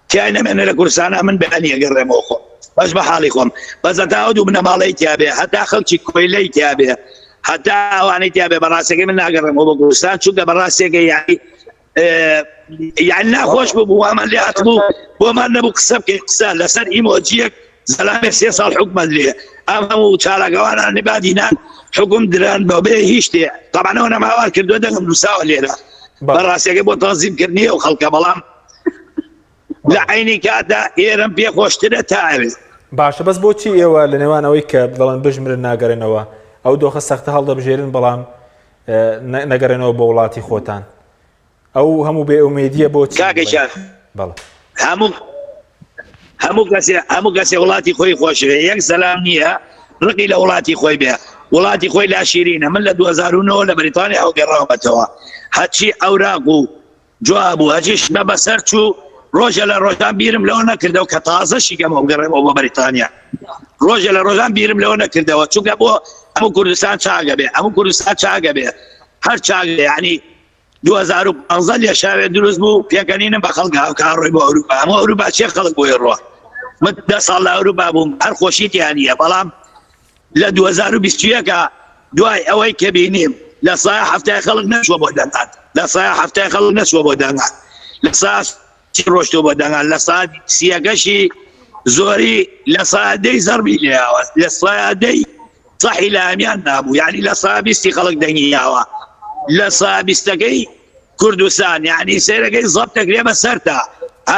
تیای نەمێنێ لە کوردستانا من بەیانی ئەگەڕێمەوە خۆم بەس بە حاڵی خۆم بەس هەتا ئەو دوو بنەماڵەی تیابێ هەتا خەڵکی کۆیلەی تیابێ هەتا ئەوانەی تیابێ بەڕاستەکەی من ناگەڕێمەوە بۆ کوردستان چونکە بەڕاستێکە یعنی یعنی ناخۆش بوو بوو وامان لێ هاتبوو بۆمان نەبوو قسە بکەین قسە لەسەر ئیمۆجیەک زەلامێک سێ ساڵ حکومت لێ ئەم هەموو چالاکەوانان بادینان حکوم دران بە بێ هیچ شتێ تەبعەن نەماوان کردووە دەنگم نووساوە لێرە بەڕاستەکەی بۆ تەنزیمکردنی ئەو خەڵکە بەڵام لە عینی کاتدا ئێرەم پێ خۆشترە تا ئەوێ. باشە بەس بۆچی ئێوە لە نێوان ئەوەی کە دەڵێن بژمرن ناگەرێنەوە ئەو دۆخە سەختە هەڵدەبژێرن بەڵام نەگەڕێنەوە بۆ وڵاتی خۆتان ئەو هەموو بێ ئومێدیە بۆ کاکەشان بەڵێ هەموو هەموو کەسێ هەموو کەسێ وڵاتی خۆی خۆشوێ یەک سەلام نییە ڕقی لە وڵاتی خۆی بێ وڵاتی خۆی لا شیرینە من لە 2009 لە بەریتانیا ئەو گەڕاومەتەوە هەرچی ئەوراق و جواب و هەرچی شتە بەسەر چوو ڕۆژە لە ڕۆژان بیرم لەوە نەکردەوە کە تازە شیکەمەوە بگەڕێمەوە بۆ بەریتانیا ڕۆژە لە ڕۆژان بیرم لەوە نەکردەوە چونکە بۆ هەموو کوردستان چاگە بێ هەموو کوردستان چاگە بێ هەر چاگە یعنی 2015 لێشاوێ دروست بوو پێکەنینم بە خەڵک هاوکار ڕۆی بۆ ئەوروپا هەموو ئەوروپا چێ خەڵک بۆی ڕۆ من دە ساڵ لە ئەوروپا بووم هەر خۆشی تیانە بەڵام لە 2021 دوای ئەوەی کە بینیم لە سایە هەفتای خەڵک نەچووە بۆ دەنگان لە سایە هەفتای خەڵک نەچووە بۆ دەنگان لە سا ڕۆشتۆ بۆ دەنگان لە سا سیەکەشی زۆری لە سادەی زەربی لێیاوە لە سادەی سەحی لە هەمیان نابوو یعنی لە سا بیستی خەڵک دەنگی یاوە لە سا بیستەکەی کوردستان یعنی سەیرەکەی زەبت دەکرێ بە سەرتا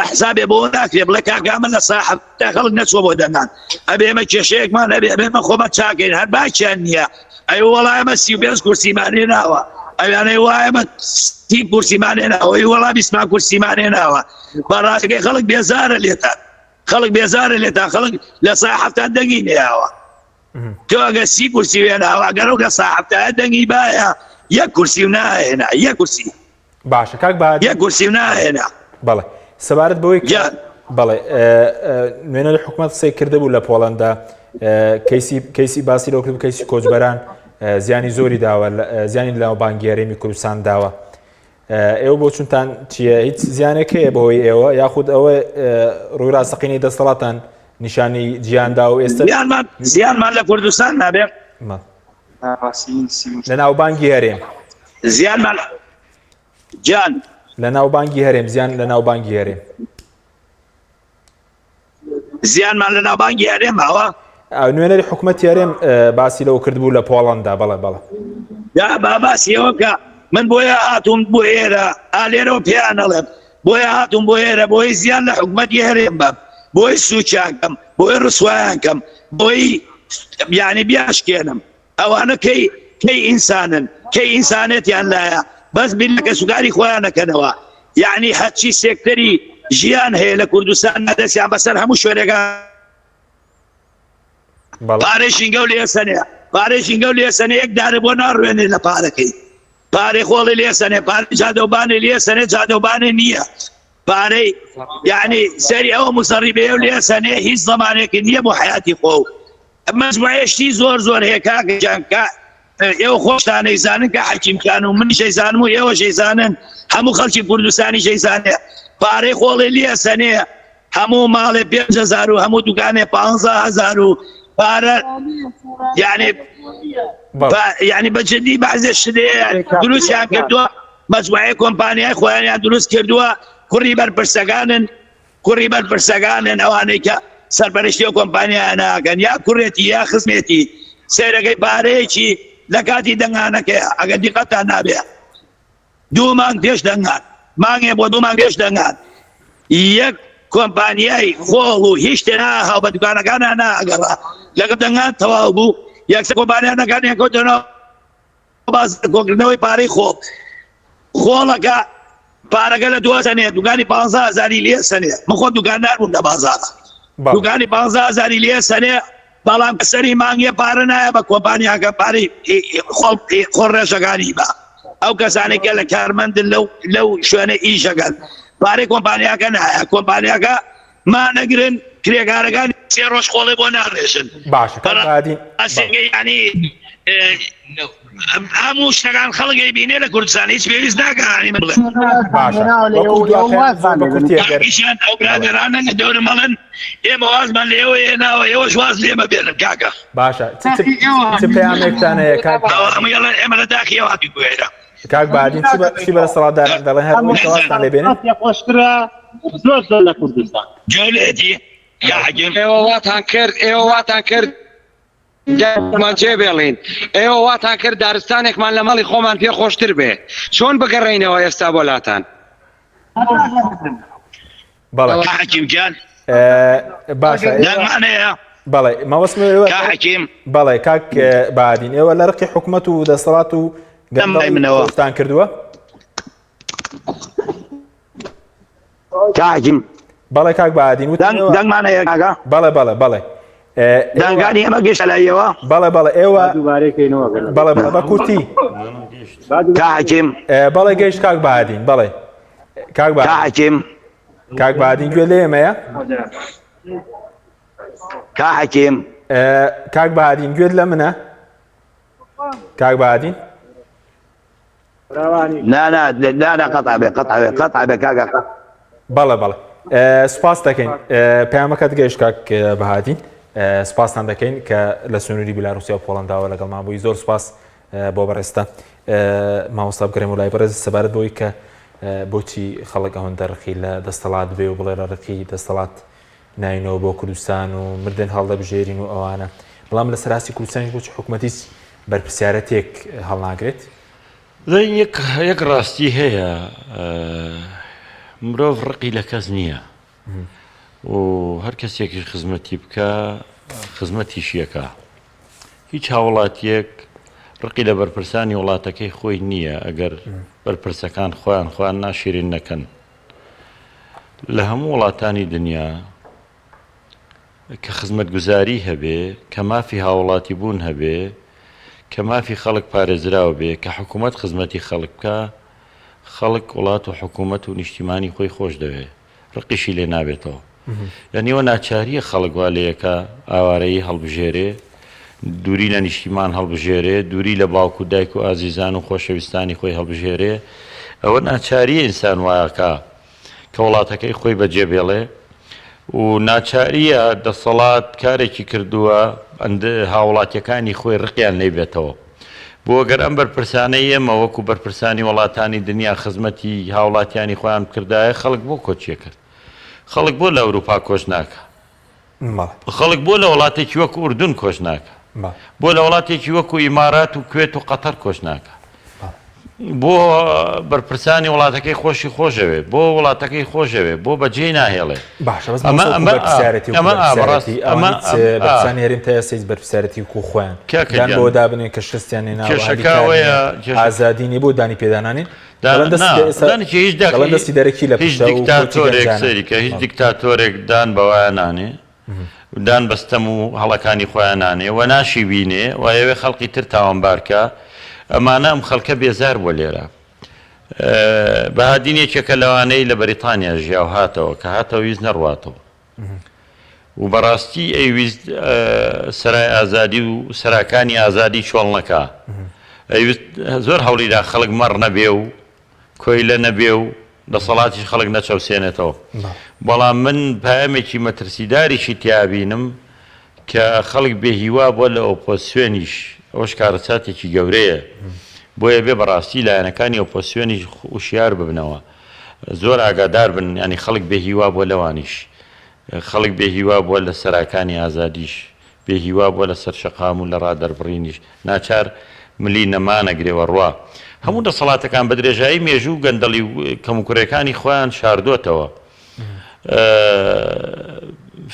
حسابێ بۆ ناکرێ بڵێ کاکە من لە سا حەفتا خەڵک نەچووە بۆ دەنگان ئەبێ ئێمە کێشەیەکمان هەبێ ئەبێ ئێمە خۆمان چاکەین هەر باکیان نییە ئەی وەڵا ئێمە 35 کورسیمان هێناوە ئەوانەی وا ئێمە سی کورسیمان هێناوە ئەی وەڵا بیستمان کورسیمان هێناوە بەڕاستەکەی خەڵک بێزارە لێتان خەڵک بێزارە لێتان خەڵک لە سا حەفتا دەنگی نەیاوە تۆ ئەگەر سی کورسی وێناوە ئەگەر ئەو لە سا حەفتایە دەنگی بایە یەک کورسی و ناهێنا یەک کورسی باشە کاک بەهادین یەک کورسی و ناهێنا بەڵێ سەبارەت بەوەی کە گیان بەڵێ نوێنەری حکومەت قسەی کردبوو لە پۆڵەندا کەیسی کەیسی باسی لەوە کرد کەیسی کۆچبەران زیانی زۆری داوە زیانی لە بانگی هەرێمی کوردستان داوە ئێوە بۆچونتان چییە هیچ زیانێک هەیە بەهۆی ئێوە یاخود ئەوە ڕووی ڕاستەقینەی دەسەڵاتان نیشانی جیاندا و ئێستا زیانمان زیانمان لە کوردستان نابێ لە ناوبانگی هەرێم زیانمان گیان لە ناوبانگی هەرێم زیان لە ناوبانگی هەرێم زیانمان لە ناوبانگی هەرێم ماوە؟ نوێنەری حکومەتی هەرێم باسی لەوە کردبوو لە پۆڵەندا بەڵێ بەڵێ. یا با باسی ئەوە بکە من بۆیە هاتووم بۆ ئێرە ئا لێرەوە پێیان ئەڵێم. بۆیە هاتووم بۆ ئێرە بۆی زیان لە حکومەتی هەرێم بەم بۆی سوچیان کەم بۆی ڕسوایان کەم بۆی یعنی بیاشکێنم ئەوانە کەی کەی ئینسانن کەی ئینسانێتیان لایە بەس بیر لە کەسوکاری خۆیان نەکەنەوە یعنی هەرچی سێکتەری ژیان هەیە لە کوردستان دەستیان بەسەر هەموو شوێنێکە پارەی ژینگە و لێسەنێ پارەی ژینگە و لێسەنێ یەک دارە بۆ ناڕوێنێ لە پارەکەی پارەی خۆڵی لێسەنێ پارەی جادەوبانێ لێسەنێ جادەوبانێ نییە پارەی یعنی سەری ئەوە مسەڕی بێ و لێسەنێ هیچ زمانێکی نییە بۆ حیاتی خۆ مەجموعەیە شتی زۆر زۆر هەیە کاکە گیان کە ئێوە خۆشتان ئەیزانن کە حەکیم خان و منیش ئەیزانم و ئێوەش ئەیزانن هەموو خەڵکی کوردستانیش ئەیزانێ پارەی خۆڵی لێ سەنێ هەموو ماڵێ 5000 و هەموو دوکانێ 15000 و پارە یعنی یعنی بە جدی بەعزێ شتێ دروستیان کردووە مەجموعەیە کۆمپانیای خۆیانیان دروست کردووە کوڕی بەرپرسەکانن کوڕی بەرپرسەکانن ئەوانەی کە سەرپەرشتی ئەو کۆمپانیایە ناکەن یا کوڕێتی یا خزمێتی سەیرەکەی پارەیەکی لە کاتی دەنگانەکەیە ئەگەر دیقەتان نابێ دوو مانگ پێش دەنگان مانگێ بۆ دوو مانگ پێش دەنگان یەک کۆمپانیای خۆڵ و هیچ شتێ ناهاو بە دوکانەکانە ناگەڕا لەگەڵ دەنگان تەواو بوو یەکسەر کۆمپانیانەکان یەکەوتەوە باز کۆکردنەوەی پارەی خۆڵ خۆڵەکە پارەکە لە دو سەنێ دوکانی پ هزاری لێ سەنێ من خۆم دوکاندار بووم لە بازاڕە دوکانی پ هزاری لێ سەنێ بەڵام سەری مانگێ پارە نایە بە کۆمپانیاکە پارەی خۆڵ خۆڵ ڕێژەکانی بە ئەو کەسانێک کە لە کارمەندن لەو لەو شوێنە ئیشەکەن پارەی کۆمپانیاکە نایە کۆمپانیاکە مانەگرن کرێکارەکان سێ ڕۆژ خۆڵێ بۆ ناڕێژن باشە کاک بەهادین ئەسێگە یانی هەموو شتەکان خەڵک ئەیبینێ لە کوردستان هیچ پێویست ناکا یانی من بڵێم باشە وەکو دوا پەیام زۆر بە کورتی ئەگەر ئیشیان ئەو برادەرانە لە دەورم ئەڵێن ئێمە وازمان لە ئێوە هێناوە ئێوەش واز لێمە بێنن کاکە باشە چ چ چ پەیامێکتان هەیە کاک ئەوە هەمووی ئەڵێن ئێمە لە داخی ئێوە هاتووین بۆ ئێرە کاک بادین چی بە چی بە دەسەڵاتداران دەڵێن هەر ئەوەی کە وازتان لێ بێنن خۆشترە زۆر زۆر لە کوردستان جۆلێتی کاک ئێوە واتان کرد ئێوە واتان کرد دەمان جێ بێڵین ئێوە واتان کرد دارستانێکمان لە ماڵی خۆمان پێ خۆشتر بێ چۆن بگەڕێینەوە ئێستا بۆ لاتان بەڵێ کاک حەکیم گیان باشە دەنگمان هەیە بەڵێ مەبەستم ئێوە کاک حەکیم بەڵێ کاک بادین ئێوە لە ڕقی حکومەت و دەسەڵات و دەم منەوە گەندەڵیتان کردووە کاک حەکیم بەڵێ کاک بادین وتم دەنگ ئێوە دەنگمان هەیە کاکە بەڵێ بەڵێ بەڵێ ئێوە دەنگانی ئێمە گەشتە لایەوە بەڵێ بەڵێ ئێوە دووبارەی کەینەوە گەر بەڵێ بەڵێ بە کورتی کاک حەکیم بەڵێ گەیشت کاک بادین بەڵێ کاک کاک بادین حەکیم کاک بادین گوێ لێ ئێمەیە کاک حەکیم کاک بادین گوێت لە منە کاک بادین نا نا نا نا قەتع بێ قەتع بێ قەتع بێ کاکە بەڵێ بەڵێ سپاس دەکەین پەیامەکەت گەیشت کاک بەهادین سپاستان دەکەین کە لە سنووری بیلاروسیا و پۆڵنداوە لەگەڵمان بووی زۆر سپاس بۆ بەڕێزتان مامۆستا بگەڕێم و لای بەڕێز سەبارەت بۆی کە بۆچی خەڵک ئەوەندە ڕقی لە دەستەڵات بێ و بڵێ لە ڕقی دەستەڵات ناینەوە بۆ کوردستان و مردن هەڵدەبژێرین و ئەوانە بەڵام لە سەراستی کوردستانیش بۆچی حکوومەت هیچ بەرپرسیارەتێک هەڵناگرێت؟ یەک یەک ڕاستی هەیە مرۆڤ ڕقی لە کەس نییە و هەر کەسێکیش خزمەتی بکە خزمەتیشیەکە هیچ هاوڵاتیەک ڕقی لە بەرپرسانی وڵاتەکەی خۆی نییە ئەگەر بەرپرسەکان خۆیان خۆیان ناشیرین نەکەن لە هەموو وڵاتانی دنیا کە خزمەتگوزاری هەبێ، کە مافی هاوڵاتی بوون هەبێ، کە مافی خەڵک پارێزراو بێ، کە حکوومەت خزمەتی خەڵک بکا، خەڵک وڵات و حکوومەت و نیشتیمانی خۆی خۆش دەوێ، ڕقیشی لێ نابێتەوە. یانی ئەوە ناچارییە خەڵک وا لێیەکا ئاوارەیی هەڵبژێرێ، دووری لە نیشتیمان هەڵبژێرێ، دووری لە باوک و دایک و ئازیزان و خۆشەویستانی خۆی هەڵبژێرێ، ئەوە ناچارییە ئینسان وایەکا. کە وڵاتەکەی خۆی بەجێ بێڵێ و ناچارییە دەسەڵات کارێکی کردووە هاوڵاتیەکانی خۆی ڕقیان لێی بێتەوە. بۆ گەر ئەم بەرپرسانەی ئێمە وەکو بەرپرسانی وڵاتانی دنیا خزمەتی هاوڵاتیانی خۆیان بکردایە خەڵک بۆ کۆچی ئەکرد؟ خەڵک بۆ لە ئەوروپا کۆچ ناکا؟ خەڵک بۆ لە وڵاتێکی وەکو ئوردون کۆچ ناکا؟ بۆ لە وڵاتێکی وەکو ئیمارات و کوێت و قەتەر کۆچ ناکا؟ بۆ بەرپرسانی وڵاتەکەی خۆشی خۆشەوێ بۆ وڵاتەکەی خۆشەوێ بۆ بەجێی ناهێڵێ باشە بەس ئەمە ئەمە بەرپرسیارەتی ئەمە بەڕاستی ئەمە بەرپرسانی هەرێم تا ئێستا هیچ بەرپرسیارەتی وەکو خۆیان دان بەوە دابنێن کە شکستیان هێناوە کێشەکە ئەوەیە ئازادی نییە بۆ دانی پێدانانین دەڵێن دەستی دەرەکی لە هیچ دیکتاتۆرێک سەیری کە هیچ دیکتاتۆرێک دان بەوە نانێ دان بە ستەم و هەڵەکانی خۆیان نانێ و ناشی بینێ و ئەیەوێ خەڵکی تر تاوانبار کا ئەمانە ئەم خەڵکە بێزار بووە لێرە بەهادین یەکێکە لەوانەی لە بەریتانیا ژیا و هاتەوە کە هاتەوە ویست نەڕواتەوە و بەڕاستی ئەیویست سەرای ئازادی و سەراکانی ئازادی چۆڵ نەکا ئەیویست زۆر هەوڵیدا خەڵک مەڕ نەبێ و کۆیلە نەبێ و دەسەڵاتیش خەڵک نەچەوسێنێتەوە. بەڵام من پایەمێکی مەترسیداریشی تیا بینم کە خەڵک بێ هیوا بووە لە ئۆپۆزسیۆنیش، ئەوەش کارەساتێکی گەورەیە. بۆیە بێ بەڕاستی لایەنەکانی ئۆپۆزسیۆنیش وشیار ببنەوە، زۆر ئاگادار بن، یانی خەڵک بێ هیوا بووە لەوانیش، خەڵک بێ هیوا بووە لە سەراکانی ئازادیش، بێ هیوا بووە لە سەر شەقام و لە ڕادەربڕینیش، ناچار ملی نەمانەگرێ و ڕوا. هەموو دەسەڵاتەکان بە درێژایی مێژوو گەندەڵی و کەموکوڕیەکانی خۆیان شاردۆتەوە.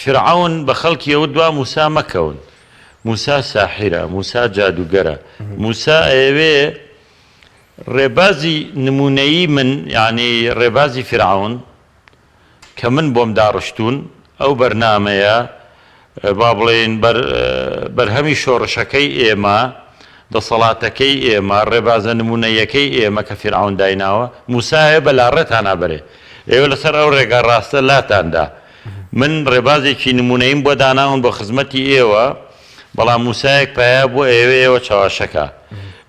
فیرعەون بە خەڵکی ئەوت دوا موسا مەکەون. موسا ساحیرە، موسا جادوگەرە. موسا ئەیەوێ ڕێبازی نموونەیی من یانی ڕێبازی فیرعەون کە من بۆم داڕشتوون، ئەو بەرنامەیە با بڵێین بەرهەمی شۆڕشەکەی ئێمە، دەسەڵاتەکەی ئێمە، ڕێبازە نموونەییەکەی ئێمە کە فیرعەون دایناوە، موسایە بە لاڕێتانا بەرێ. ئێوە لەسەر ئەو ڕێگا ڕاستە لاتان دا. من ڕێبازێکی نموونەییم بۆ داناون بۆ خزمەتی ئێوە، بەڵام موسایەک پەیا بووە ئەیەوێ ئێوە چەواشەکا.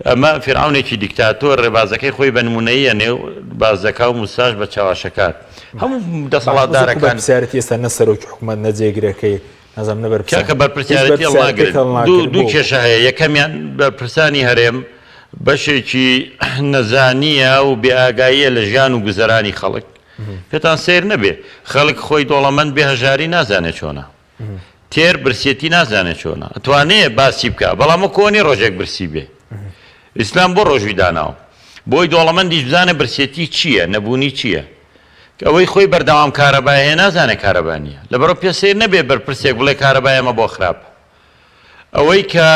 ئەمە فیرعەونێکی دیکتاتۆر ڕێبازەکەی خۆی بە نموونەیی ئەنێ و باس دەکا و موساش بە چەواشەکار. هەموو باشە بەس وەکو دەسەڵاتدارەکان. بەرپرسیارێتی ئێستا نە سەرۆکی حکومەت نە جێگرەکەی نازانم نە بەرپرسان کاکە هیچ بەرپرسیارێتی بەرپرسیارێتێک هەڵناگرن. دوو هەڵناگرن دوو بۆ؟ کێشە هەیە یەکەمیان بەرپرسانی هەرێم بەشێکی نەزانییە و بێئاگاییە لە ژیان و گوزەرانی خەڵک. پێتان سەیر نەبێ خەڵک خۆی دۆڵەمەند بێ هەژاری نازانێ چۆنە. تێر برسێتی نازانێ چۆنە ئەتوانێ باسی بکا بەڵام وەکو ئەوە نیە ڕۆژێک برسی بێ ئیسلام بۆ ڕۆژوی داناوە بۆی دۆڵەمەندیش بزانێ برسێتی چییە نەبوونی چییە ئەوەی خۆی بەردەوام کارەبای هەیە نازانێ کارەبا نییە لەبەرئەوە پێ سەیر نەبێ بەرپرسێک بڵێ کارەبای ئێمە بۆ خراپە ئەوەی کە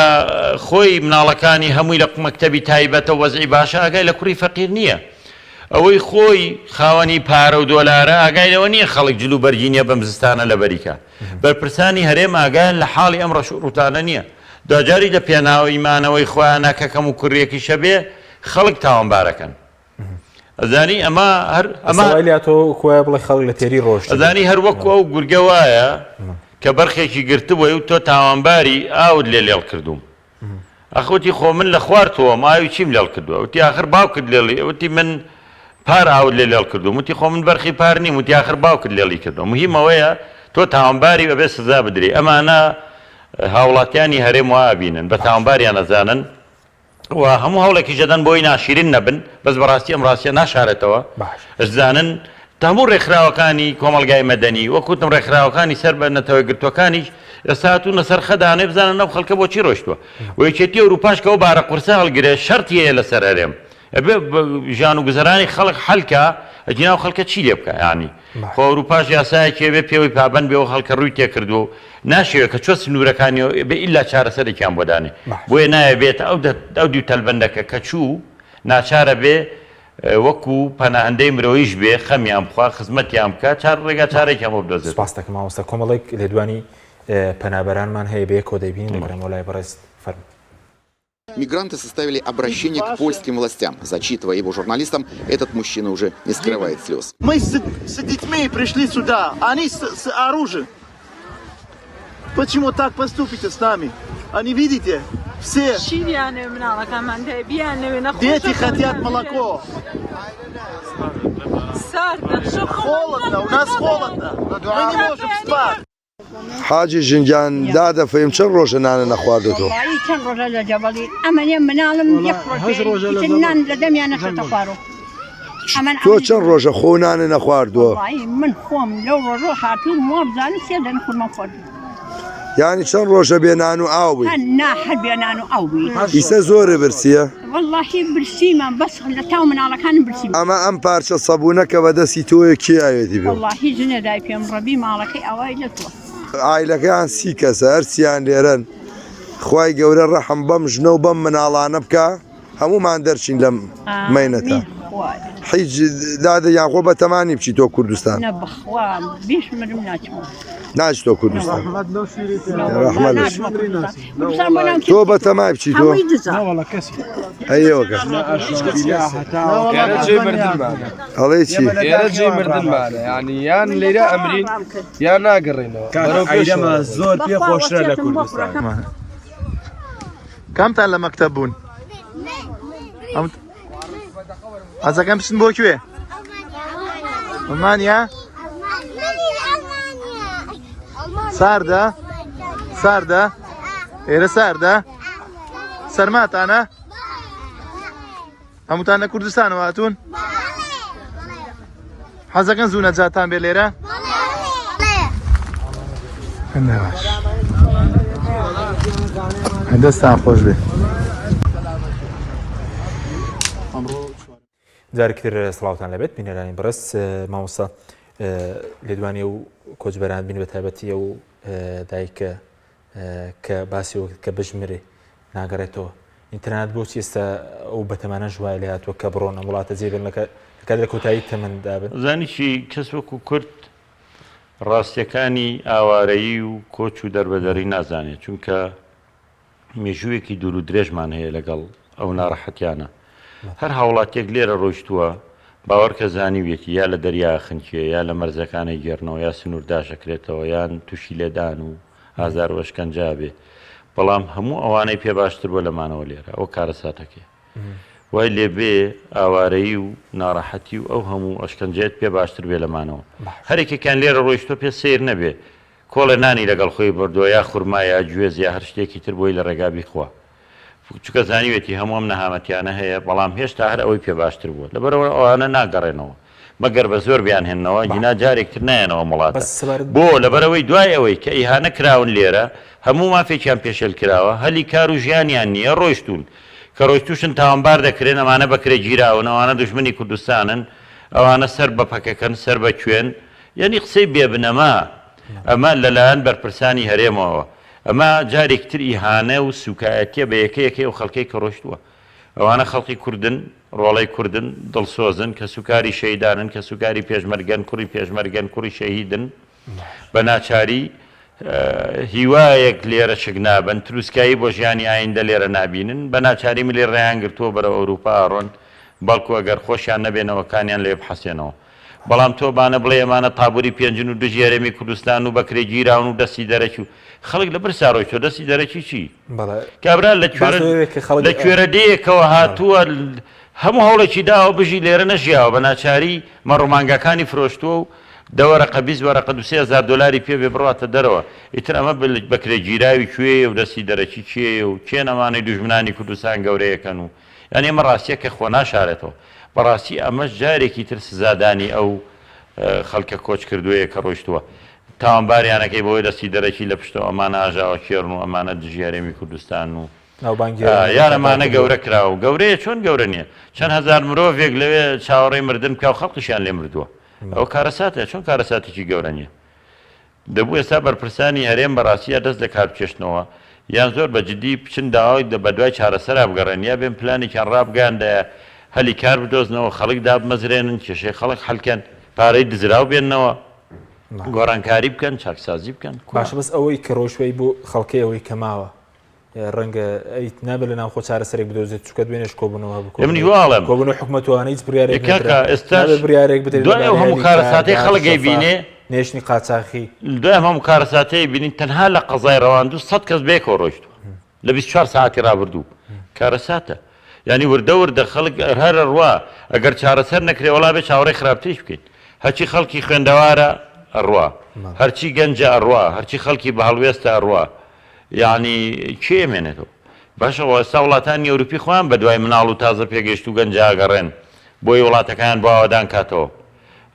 خۆی مناڵەکانی هەمووی لە مەکتەبی تایبەتە وەزعی باشە ئاگای لە کوڕی فەقیر نییە. ئەوەی خۆی خاوەنی پارە و دۆلارە ئاگای لەوە نییە خەڵک جل و بەرگی نییە بەم زستانە لەبەری کا. بەرپرسانی هەرێم ئاگایان لە حاڵی ئەم ڕەش و ڕووتانە نییە. دواجاریش لە پێناوی مانەوەی خۆیانا کە کەم و کوڕیەکیش هەبێ خەڵک تاوانبارەکەن. ئەزانی ئەمە هەر ئەمە ئێستا وای لاتەوە وەکو وایە بڵێ خەڵک لە تێری ڕۆشتبێ. ئەزانی هەر وەکو ئەو گورگە وایە کە بەرخێکی گرتبووی و تۆ تاوانباری ئاوت لێ لێڵ کردووم. ئەخ وتی خۆ من لە خوار تۆم ئاوی چیم لێڵ کردووە؟ وتی ئاخر باوکت لێڵی وتی من پار ئاوت لێ لێڵ کردووم وتی خۆ من بەرخی پار نیم وتی ئاخر باوکت لێڵی کردووە مهیم ئەوەیە تۆ تاوانباری ئەبێ سزا بدرێی ئەمانە هاوڵاتیانی هەرێم وا ئەبینن بە تاوانباریان ئەزانن و هەموو هەوڵێکیش دەدەن بۆی ناشیرین نەبن بەس بەڕاستی ئەم ڕاستیە ناشارێتەوە ئەشزانن هەموو ڕێکخراوەکانی کۆمەڵگای مەدەنی وەک وتم ڕێکخراوەکانی سەر بە نەتەوە گرتوەکانیش ئێستا هاتوونە سەر خەدانێ بزانن ئەو خەڵکە بۆچی ڕۆشتووە و یەکێتی ئەوروپاش کە ئەو بارە قورسە هەڵگرێ شەرتی هەیە لەسەر هەرێم ئەبێ ژیان و گوزەرانی خەڵک حەلکا ئەگینا ئەو خەڵکە چی لێ بکا یانی خۆ ئەوروپاش یاسایەکی ئەبێ پێوەی پابەند بێ و خەڵکە ڕووی تێکردووە و ناشەوێ کە چۆ سنوورەکانیەوە ئەبێ ئیلا چارەسەرێکیان بۆ دانێ بۆیە نایە بێتە ئەو ئەو دیو تەلبەندەکە کە چوو ناچارە بێ وەکو پەناهەندەی مرۆیش بێ خەمیان بخوا خزمەتیان بکا چار ڕێگا چارێکیان بۆ بدۆزێتەوە. سپاست دەکەم مامۆستا کۆمەڵێک لێدوانی پەنابەرانمان هەیە بەیەکەوە دەیبینین دەگەڕێمەوە لای بەڕێز فەرموو. Мигранты составили обращение к польским властям. Зачитывая его журналистам, этот мужчина уже не скрывает слез. Мы с, с детьми пришли сюда, они с, с оружием. Почему так поступите с нами? Они видите, все дети хотят молоко. Холодно, у нас холодно. Мы не можем спать. حاجی ژن گیان دادە فەیم چەند ڕۆژە نانە نەخواردۆتەوە؟ وەڵایی چەند ڕۆژە لە جەبەڵی ئەمەنێ مناڵم یەک ڕۆژ ئیتر نان لە دەمیان نەچۆتە خوارۆ ئەمن تۆ چەند ڕۆژە خۆ نانە نەخواردووە؟ وەڵایی من خۆم لەو ڕۆژۆ هاتووم وابزانم سێ دەن خورمەم خواردووە. یانی چەند ڕۆژە بێ نان و ئاو بووی؟ نا هەر بێ نان و ئاو بووی. ئیسە زۆرە برسیە؟ وەڵاهی برسیمە بەس لە تاو مناڵەکانم برسیم. ئەمە ئەم پارچە سەبوونە کە بە دەستی تۆیە کێ ئاوێتی پێ؟ وەڵاهی ژنێ دای پێم ڕەبی ماڵەکەی ئاوای لە تۆ. عایلەکەیان سی کەسە هەرسیان لێرەن خوای گەورە ڕەحم بەم ژنە و بەم مناڵانە بکا. هەموومان دەرچین لەم مەینەتە حیچ دادە یان خۆ بەتەمانی بچی تۆ کوردستان ناچ تۆ کوردستان تۆ بەتەمای بچی تۆ ئەیەوەکە ئەڵێ چی یان لێرە ئەمرین یان ناگەڕێنەوە زۆر پێ خۆشترە لە کوردستان. کامتان لە مەکتەب بوون؟ حەزەکەم بچن بۆ کوێ؟ ئەڵمانیا؟ ساردە؟ ساردە؟ ئێرە ساردە؟ سەرماتانە؟ هەمووتان لە کوردستانەوە هاتوون؟ حەزەکەن زوو نەجاتان بێ لێرە؟ باش دەستان خۆش بێ. جارێکی تر سڵاوتان لەبێت بینەرانی بەڕێز مامۆستا لێدوانی و کۆچبەران بین بە تایبەتی ئەو دایکە کە باسی وەک کە بژمرێ ناگەڕێتەوە ئینتەرنات بۆچی ئێستا ئەو بەتەمانەش وای لێ هاتووە کە بڕۆن ئەم وڵاتە جێ بێن لە کات لە کۆتایی تەمەندا بن؟ زانی چی کەس وەکو کورد ڕاستیەکانی ئاوارەیی و کۆچ و دەربەدەری نازانێت چونکە مێژوویەکی دوور و درێژمان هەیە لەگەڵ ئەو ناڕەحەتیانە هەر هاوڵاتیەک لێرە ڕۆیشتووە باوەڕکە زانیویەتی یا لە دەریا خنکێ یا لە مەرزەکانە گێڕنەوە یا سنوور داشەکرێتەوە یان تووشی لێدان و ئازار و ئەشکەنجە ئەبێ بەڵام هەموو ئەوانەی پێ باشتر بووە لە مانەوە لێرە ئەوە کارەساتەکەیە وای لێ بێ ئاوارەیی و ناڕەحەتی و ئەو هەموو ئەشکەنجەیەت پێ باشتر بێ لە مانەوە هەرێکێکیان لێرە ڕۆیشتوە پێ سەیر نەبێ کۆڵێ نانی لەگەڵ خۆی بردووە یا خورما یا گوێز یا هەر شتێکی تر بۆی لە ڕێگا بیخوا چونکە زانیوێتی هەموو ئەم نەهامەتیانە هەیە بەڵام هێشتا هەر ئەوەی پێ باشتر بووە لەبەرئەوە ئەوانە ناگەڕێنەوە مەگەر بە زۆر بیانهێننەوە گینا جارێک تر نایەنەوە ئەم وڵاتە بەس سەبارەت بۆ لەبەرئەوەی دوای ئەوەی کە ئیهانە کراون لێرە هەموو مافێکیان پێشێل کراوە هەلی کار و ژیانیان نییە ڕۆیشتوون کە ڕۆیشتووشن تاوانبار دەکرێن ئەمانە بەکرێ گیراون ئەوانە دوژمنی کوردستانن ئەوانە سەر بە پەکەکەن سەر بە کوێن یەنی قسەی بێ بنەما ئەمە لەلایەن بەرپرسانی هەرێمەوە ئەمە جارێکی تر ئیهانە و سوکایەتیە بە یەکە یەکەی ئەو خەڵکەی کە ڕۆشتووە. ئەوانە خەڵکی کوردن، ڕۆڵەی کوردن، دڵسۆزن، کەسوکاری شەهیدانن، کەسوکاری پێشمەرگەن، کوڕی پێشمەرگەن، کوڕی شەهیدن. بە ناچاری هیوایەک لێرە شک نابەن، تروسکایی بۆ ژیانی ئایندە لێرە نابینن، بە ناچاری ملی ڕێیان گرتووە بەرەو ئەوروپا ئەڕۆن، بەڵکو ئەگەر خۆشیان نەبێ نەوەکانیان لەوێ بحەسێنەوە. بەڵام تۆ بانە بڵێی ئەمانە تابوری پێنجن و دژی هەرێمی کوردستان و بەکرێ گیراون و دەستی دەرەکی و خەڵک لە برسا ڕۆیشتوە دەستی دەرەکی چی؟ کابرا لە کوێرە لە کوێرە دێیەکەوە هاتووە هەموو هەوڵێکی داوە بژی لێرە نەژیاوە بە ناچاری مەڕ و مانگاکانی فرۆشتووە و دە وەرەقە 20 وەرەقە دو 3000 دۆلاری پێ بێ بڕاتە دەرەوە ئیتر ئەمە بەکرێ گیراوی کوێیە و دەستی دەرەکی کێیە و کێن ئەمانەی دوژمنانی کوردستان گەورەیەکەن و یانی ئەمە ڕاستیەکە خۆ ناشارێتەوە. بەڕاستی ئەمەش جارێکی تر سزادانی ئەو خەڵکە کۆچکردووەیە کە ڕۆیشتووە. تاوانباریانەکەی بەوەی دەستی دەرەکی لە پشتەوە ئەمانە ئاژاوەکێڕن و ئەمانە دژی هەرێمی کوردستانن و ناوبانگی هەرێمی یان ئەمانە کردووە. گەورە کراوە. گەورەیە چۆن گەورە نییە؟ چەند هەزار مرۆڤێک لەوێ چاوەڕێی مردن بکا و خەڵکیشیان لێ مردووە. ئەوە کارەساتە چۆن کارەساتێکی گەورە نییە؟ دەبوو ئێستا بەرپرسانی هەرێم بەڕاستی یا دەست لەکار بکێشنەوە یان زۆر بە جدی بچن داوای بەدوای چارەسەرا بگەڕێن یا بێن پلانێکیان ڕابگەیاندایە هەلی کار بدۆزنەوە خەڵک دابمەزرێنن کێشەی خەڵک حەلکەن پارەی دزراو بێننەوە گۆڕانکاری بکەن چاکسازی بکەن باشە بەس ئەوەی کە ڕۆیشتوەی بۆ خەڵکەی ئەوەی کە ماوە ڕەنگە ئەی نابێت لە ناوخۆ چارەسەرێک بدۆزێت چونکە دوێنێش کۆبوونەوە هەبوو منیش وا ئەڵێم. کۆبوونەوەی حکومەت و ئەوانە هیچ بڕیارێک کاکە نەدرا ئێستاش نابێت بڕیارێک بدرێت دوای ئەو لەبارەی هەموو هەلی کار کارەساتەی داهات خەڵک شەفا ئەیبینێ نێشتنی قاچاخی دوای ئەم هەموو کارەساتەی بینین تەنها لە قەزای ڕەواندوز سەد کەس بەیەکەوە ڕۆیشتووە لە 24 سەعاتی ڕابردوو کارەساتە یانی وردە وردە خەڵک هەر ئەڕوا ئەگەر چارەسەر نەکرێ وەڵا بێ چاوەڕێی خراپتریش بکەین هەرچی خەڵکی خوێندەوارە ئەڕوا هەرچی گەنجە ئەڕوا هەرچی خەڵکی بە هەڵوێستە ئەڕوا یەعنی کێ ئەمێنێتەوە؟ باشە خۆ ئێستا وڵاتانی ئەوروپی خۆیان بەدوای مناڵ و تازە پێگەیشتوو گەنجا ئەگەڕێن بۆی وڵاتەکەیان بۆ ئاوەدان کاتەوە.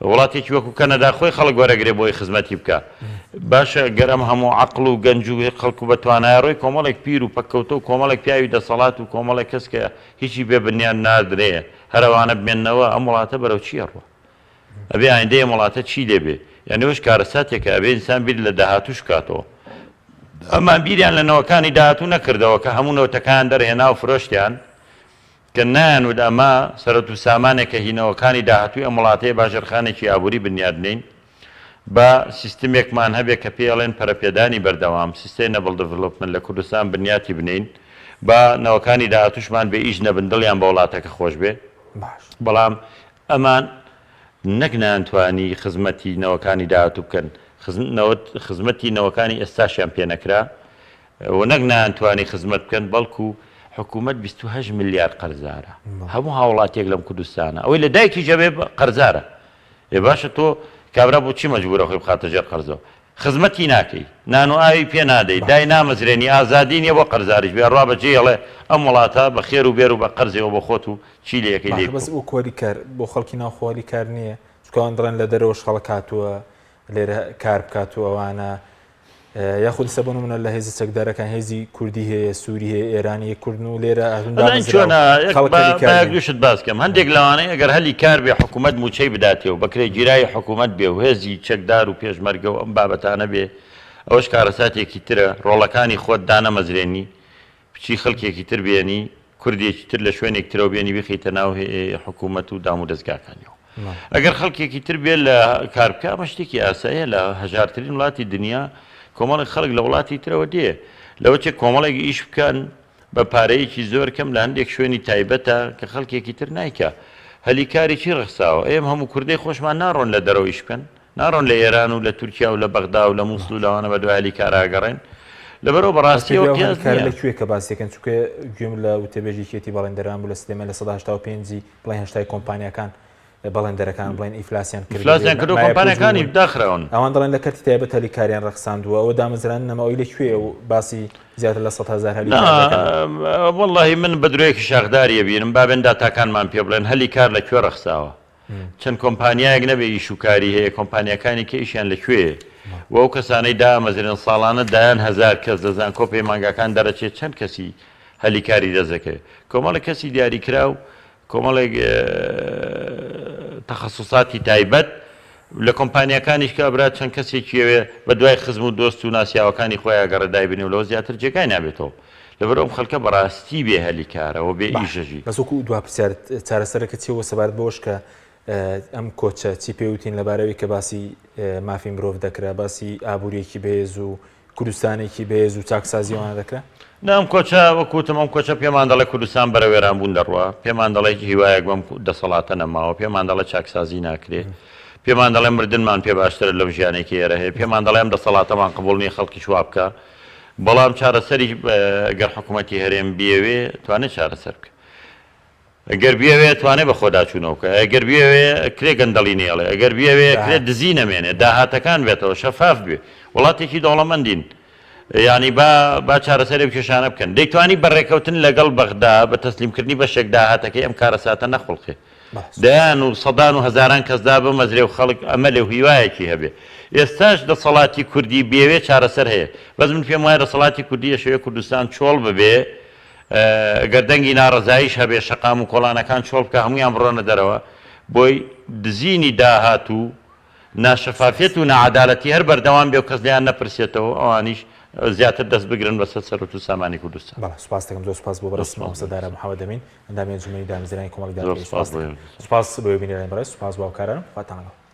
وڵاتێکی وەکو کەنەدا خۆی خەڵک وەرەگرێ بۆی خزمەتی بکا. باشە گەر ئەم هەموو عەقڵ و گەنج و خەڵک و بەتوانایە ڕۆی کۆمەڵێک پیر و پەککەوتە و کۆمەڵێک پیاوی دەسەڵات و کۆمەڵێک کەس کە هیچی بێ بنیان نادرێ هەر ئەوانە بمێننەوە ئەم وڵاتە بەرەو چی ئەڕوا؟ ئەبێ ئایندەی ئەم وڵاتە چی لێ بێ؟ یانی ئەوەش کارەساتێکە ئەبێ ئینسان بیر لە داهاتووش بکاتەوە. ئەمان بیریان لە نەوەکانی داهاتوو نەکردەوە کە هەموو نەوتەکەیان دەرهێنا و فرۆشتیان کە نایانوت ئەمە سەرەت و سامانێکە هی نەوەکانی داهاتووی ئەم وڵاتەیە با ژێرخانێکی ئابووری بنیات بنێین با سیستمێکمان هەبێ کە پێی ئەڵێن پەرەپێدانی بەردەوام Sustainable Development لە کوردستان بنیاتی بنێین با نەوەکانی داهاتووشمان بێ ئیش نەبن دڵیان بە وڵاتەکە خۆش بێ بەڵام ئەمان نەک نەیانتوانی خزمەتی نەوەکانی داهاتوو بکەن، خزمەتی نەوەکانی ئێستاشیان پێ نەکرا و نەک نەیانتوانی خزمەت بکەن، بەڵکو حکوومەت 28 ملیار قەرزارە. هەموو هاوڵاتیەک لەم کوردستانە ئەوەی لە دایکیش هەبێ قەرزارە. ئێ باشە تۆ کابرا بۆچی مەجبوورە خۆی بخاتە ژێر قەرزەوە؟ خزمەتی ناکەی، نان و ئاوی پێ نادەی، دای نامەزرێنی، ئازادی نیە بۆ قەرزاریش بێ، ئەڕوا بە جێی ئەڵێ ئەم وڵاتە بە خێر و بێر و بە قەرزێوە بۆ خۆت و چی لێ ئەکەی لێی باشە بەس بکە. وەکو هەلی کار بۆ خەڵکی ناوخۆ هەلی کار نییە؟ چونکە ئەوان دەڵێن لە دەرەوەش خەڵک هاتووە لێرە کار بکات و ئەوانە یاخود ئیستا بۆ نمونە لە هێزە چەکدارەکان هێزی کوردی هەیە سووری هەیە ئێرانی هەیە کوردن و لێرە هاتوون ئەزانی دامەزراون چۆنە یەک خەڵک با هەلی با کار یەک نییە. دوو شت باس کەم هەندێک لەوانەیە ئەگەر هەلی کار بێ حکوومەت مووچەی بداتێ و بەکرێگیراوی حکوومەت بێ و هێزی چەکدار و پێشمەرگە و ئەم بابەتانە بێ ئەوەش کارەساتێکی ترە ڕۆڵەکانی خۆت دانەمەزرێنی بچی خەڵکێکی تر بێنی کوردێکی تر لە شوێنێک ترەوە بێنی بیخەیتە ناو حکوومەت و دام و دەزگاکانیەوە. ئەگەر خەڵکێکی تر بێ لە کار بکا ئەمە شتێکی ئاساییە لە هەژارترین وڵاتی دنیا کۆمەڵێک خەڵک لە وڵاتی ترەوە دێ لەوە چێ کۆمەڵێک ئیش بکەن بە پارەیەکی زۆر کەم لە هەندێک شوێنی تایبەتە کە خەڵکێکی تر نایکا هەلی کاری چی ڕەخساوە ئێم هەموو کوردەی خۆشمان ناڕۆن لە دەرەوە ئیش بکەن ناڕۆن لە ئێران و لە تورکیا و لە بەغدا و لە مووسڵ و لەوانە بە دوای هەلی کارا ئەگەڕێن لەبەرئەوە بەڕاستیەوە قیاس کار نییە. لە کوێ کە باسی دەکەن چونکە گوێم لە وتەبێژی یەکێتی بەڵێندەران بوو لە سلێمانی 85% ی بڵێن هەشتای کۆمپانیاکان بەڵێندەرەکان بڵێن ئیفلاسیان کردووە ئیفلاسیان کردووە مایە پووچ کۆمپانیاکانی بوون داخراون. ئەوان دەڵێن لە کەرتی تایبەت هەلی کاریان ڕەخساندووە ئەوە دامەزراندن نەما ئەوی لە کوێیە و باسی زیاتر لە 100 هەزار هەلی نا کار دەکەن. وەڵاهی من بە درۆیەکی شاخداری ئەبینم با بێن داتاکانمان پێ بڵێن هەلی کار لە کوێ ڕەخساوە چەند کۆمپانیایەک نەبێ ئیش و کاری هەیە کۆمپانیاکانی کە ئیشیان لە کوێیە و ئەو کەسانەی دامەزرێن ساڵانە دایان هەزار کەس لە زانکۆ پەیمانگاکان دەرەچێت چەند کەسی هەلی کاری دەست دەکەوێت کۆمەڵێک کەسی دیاریکراو کۆمەڵێک تەخەسوساتی تایبەت لە کۆمپانیاکانیش کابرا چەند کەسێکی ئەوێ بە دوای خزم و دۆست و ناسیاوەکانی خۆیا گەڕێ دایبنێ و لەوە زیاتر جێگای نابێتەوە لەبەر ئەم خەلکە بەڕاستی بێ هەلی کارە و بێ باش ئیشەژی. بەس وەکو دوا پرسیار چارەسەرەکە چیە وە سەبارەت بەوەش کە ئەم کۆچە چی پێوتین لەبارەوەی کە باسی مافی مرۆڤ دەکرا باسی ئابووریەکی بەهێز و کوردستانێکی بەهێز و چاکسازی ئەوانە دەکرا؟ نا ئەم کۆچە وەک وتم ئەم کۆچە پێمان دەڵێ کوردستان بەرە وێرانبوون دەڕوا، پێمان دەڵێ هیچ هیوایەک بەم دەسەڵاتە نەماوە، پێمان دەڵێ چاکسازی ناکرێ، پێمان دەڵێ مردنمان پێ باشترە لەو ژیانەی کە ئێرە هەیە، پێمان دەڵێ ئەم دەسەڵاتەمان قبوڵ نییە خەڵکیش وا بکا، بەڵام چارەسەریش گەر حکوومەتی هەرێم بیەوێ توانێ چارەسەر بکا. گەر بیەوێ توانێ بە خۆداچوونەوە بکا، گەر بیەوێ کرێ گەندەڵی نەیەڵێ، گەر بیەوێ کرێ دزی نەمێنێ، داهاتەکان بێتەوە، شەفاف بێ. وڵاتێکی دەوڵەمەندین. یانی با با چارەسەری ئەو کێشانە بکەن. دەیتوانی بە ڕێکەوتن لەگەڵ بەغدا، بە تەسلیمکردنی بەشێک داهاتەکەی ئەم کارەساتە نەخوڵقێ. دەیان و سەدان و هەزاران کەس دابمەزرێ و خەڵک ئەمەلێ و هیوایەکی هەبێ. ئێستاش دەسەڵاتی کوردی بیەوێ چارەسەر هەیە. بەس من پێم وایە دەسەڵاتی کوردی ئەشەوێ کوردستان چۆڵ ببێ، گەر دەنگی ناڕەزاییش هەبێ شەقام و کۆڵانەکان چۆڵ بکا هەموویان بڕۆنە دەرەوە بۆی دزینی داهات و ناشەفافیەت و ناعەدالەتی هەر بەردەوام بێ و کەس لێیان نەپرسێتەوە ئەوانیش زیاتر دەست بگرن بەسەر سەروەت و سامانی کوردستان. بەڵێ سوپاس دەکەم زۆر سوپاس بۆ بەڕێز مامۆستا دارا محەمەد ئەمین ئەندامی ئەنجومەنی دامەزرێنەری کۆمەڵی زۆر دادگەری سوپاس سوپاس بۆ دەکەم سوپاس بۆ بینەرانی بەڕێز سوپاس بۆ هاوکارانم خواتان لەگەڵ.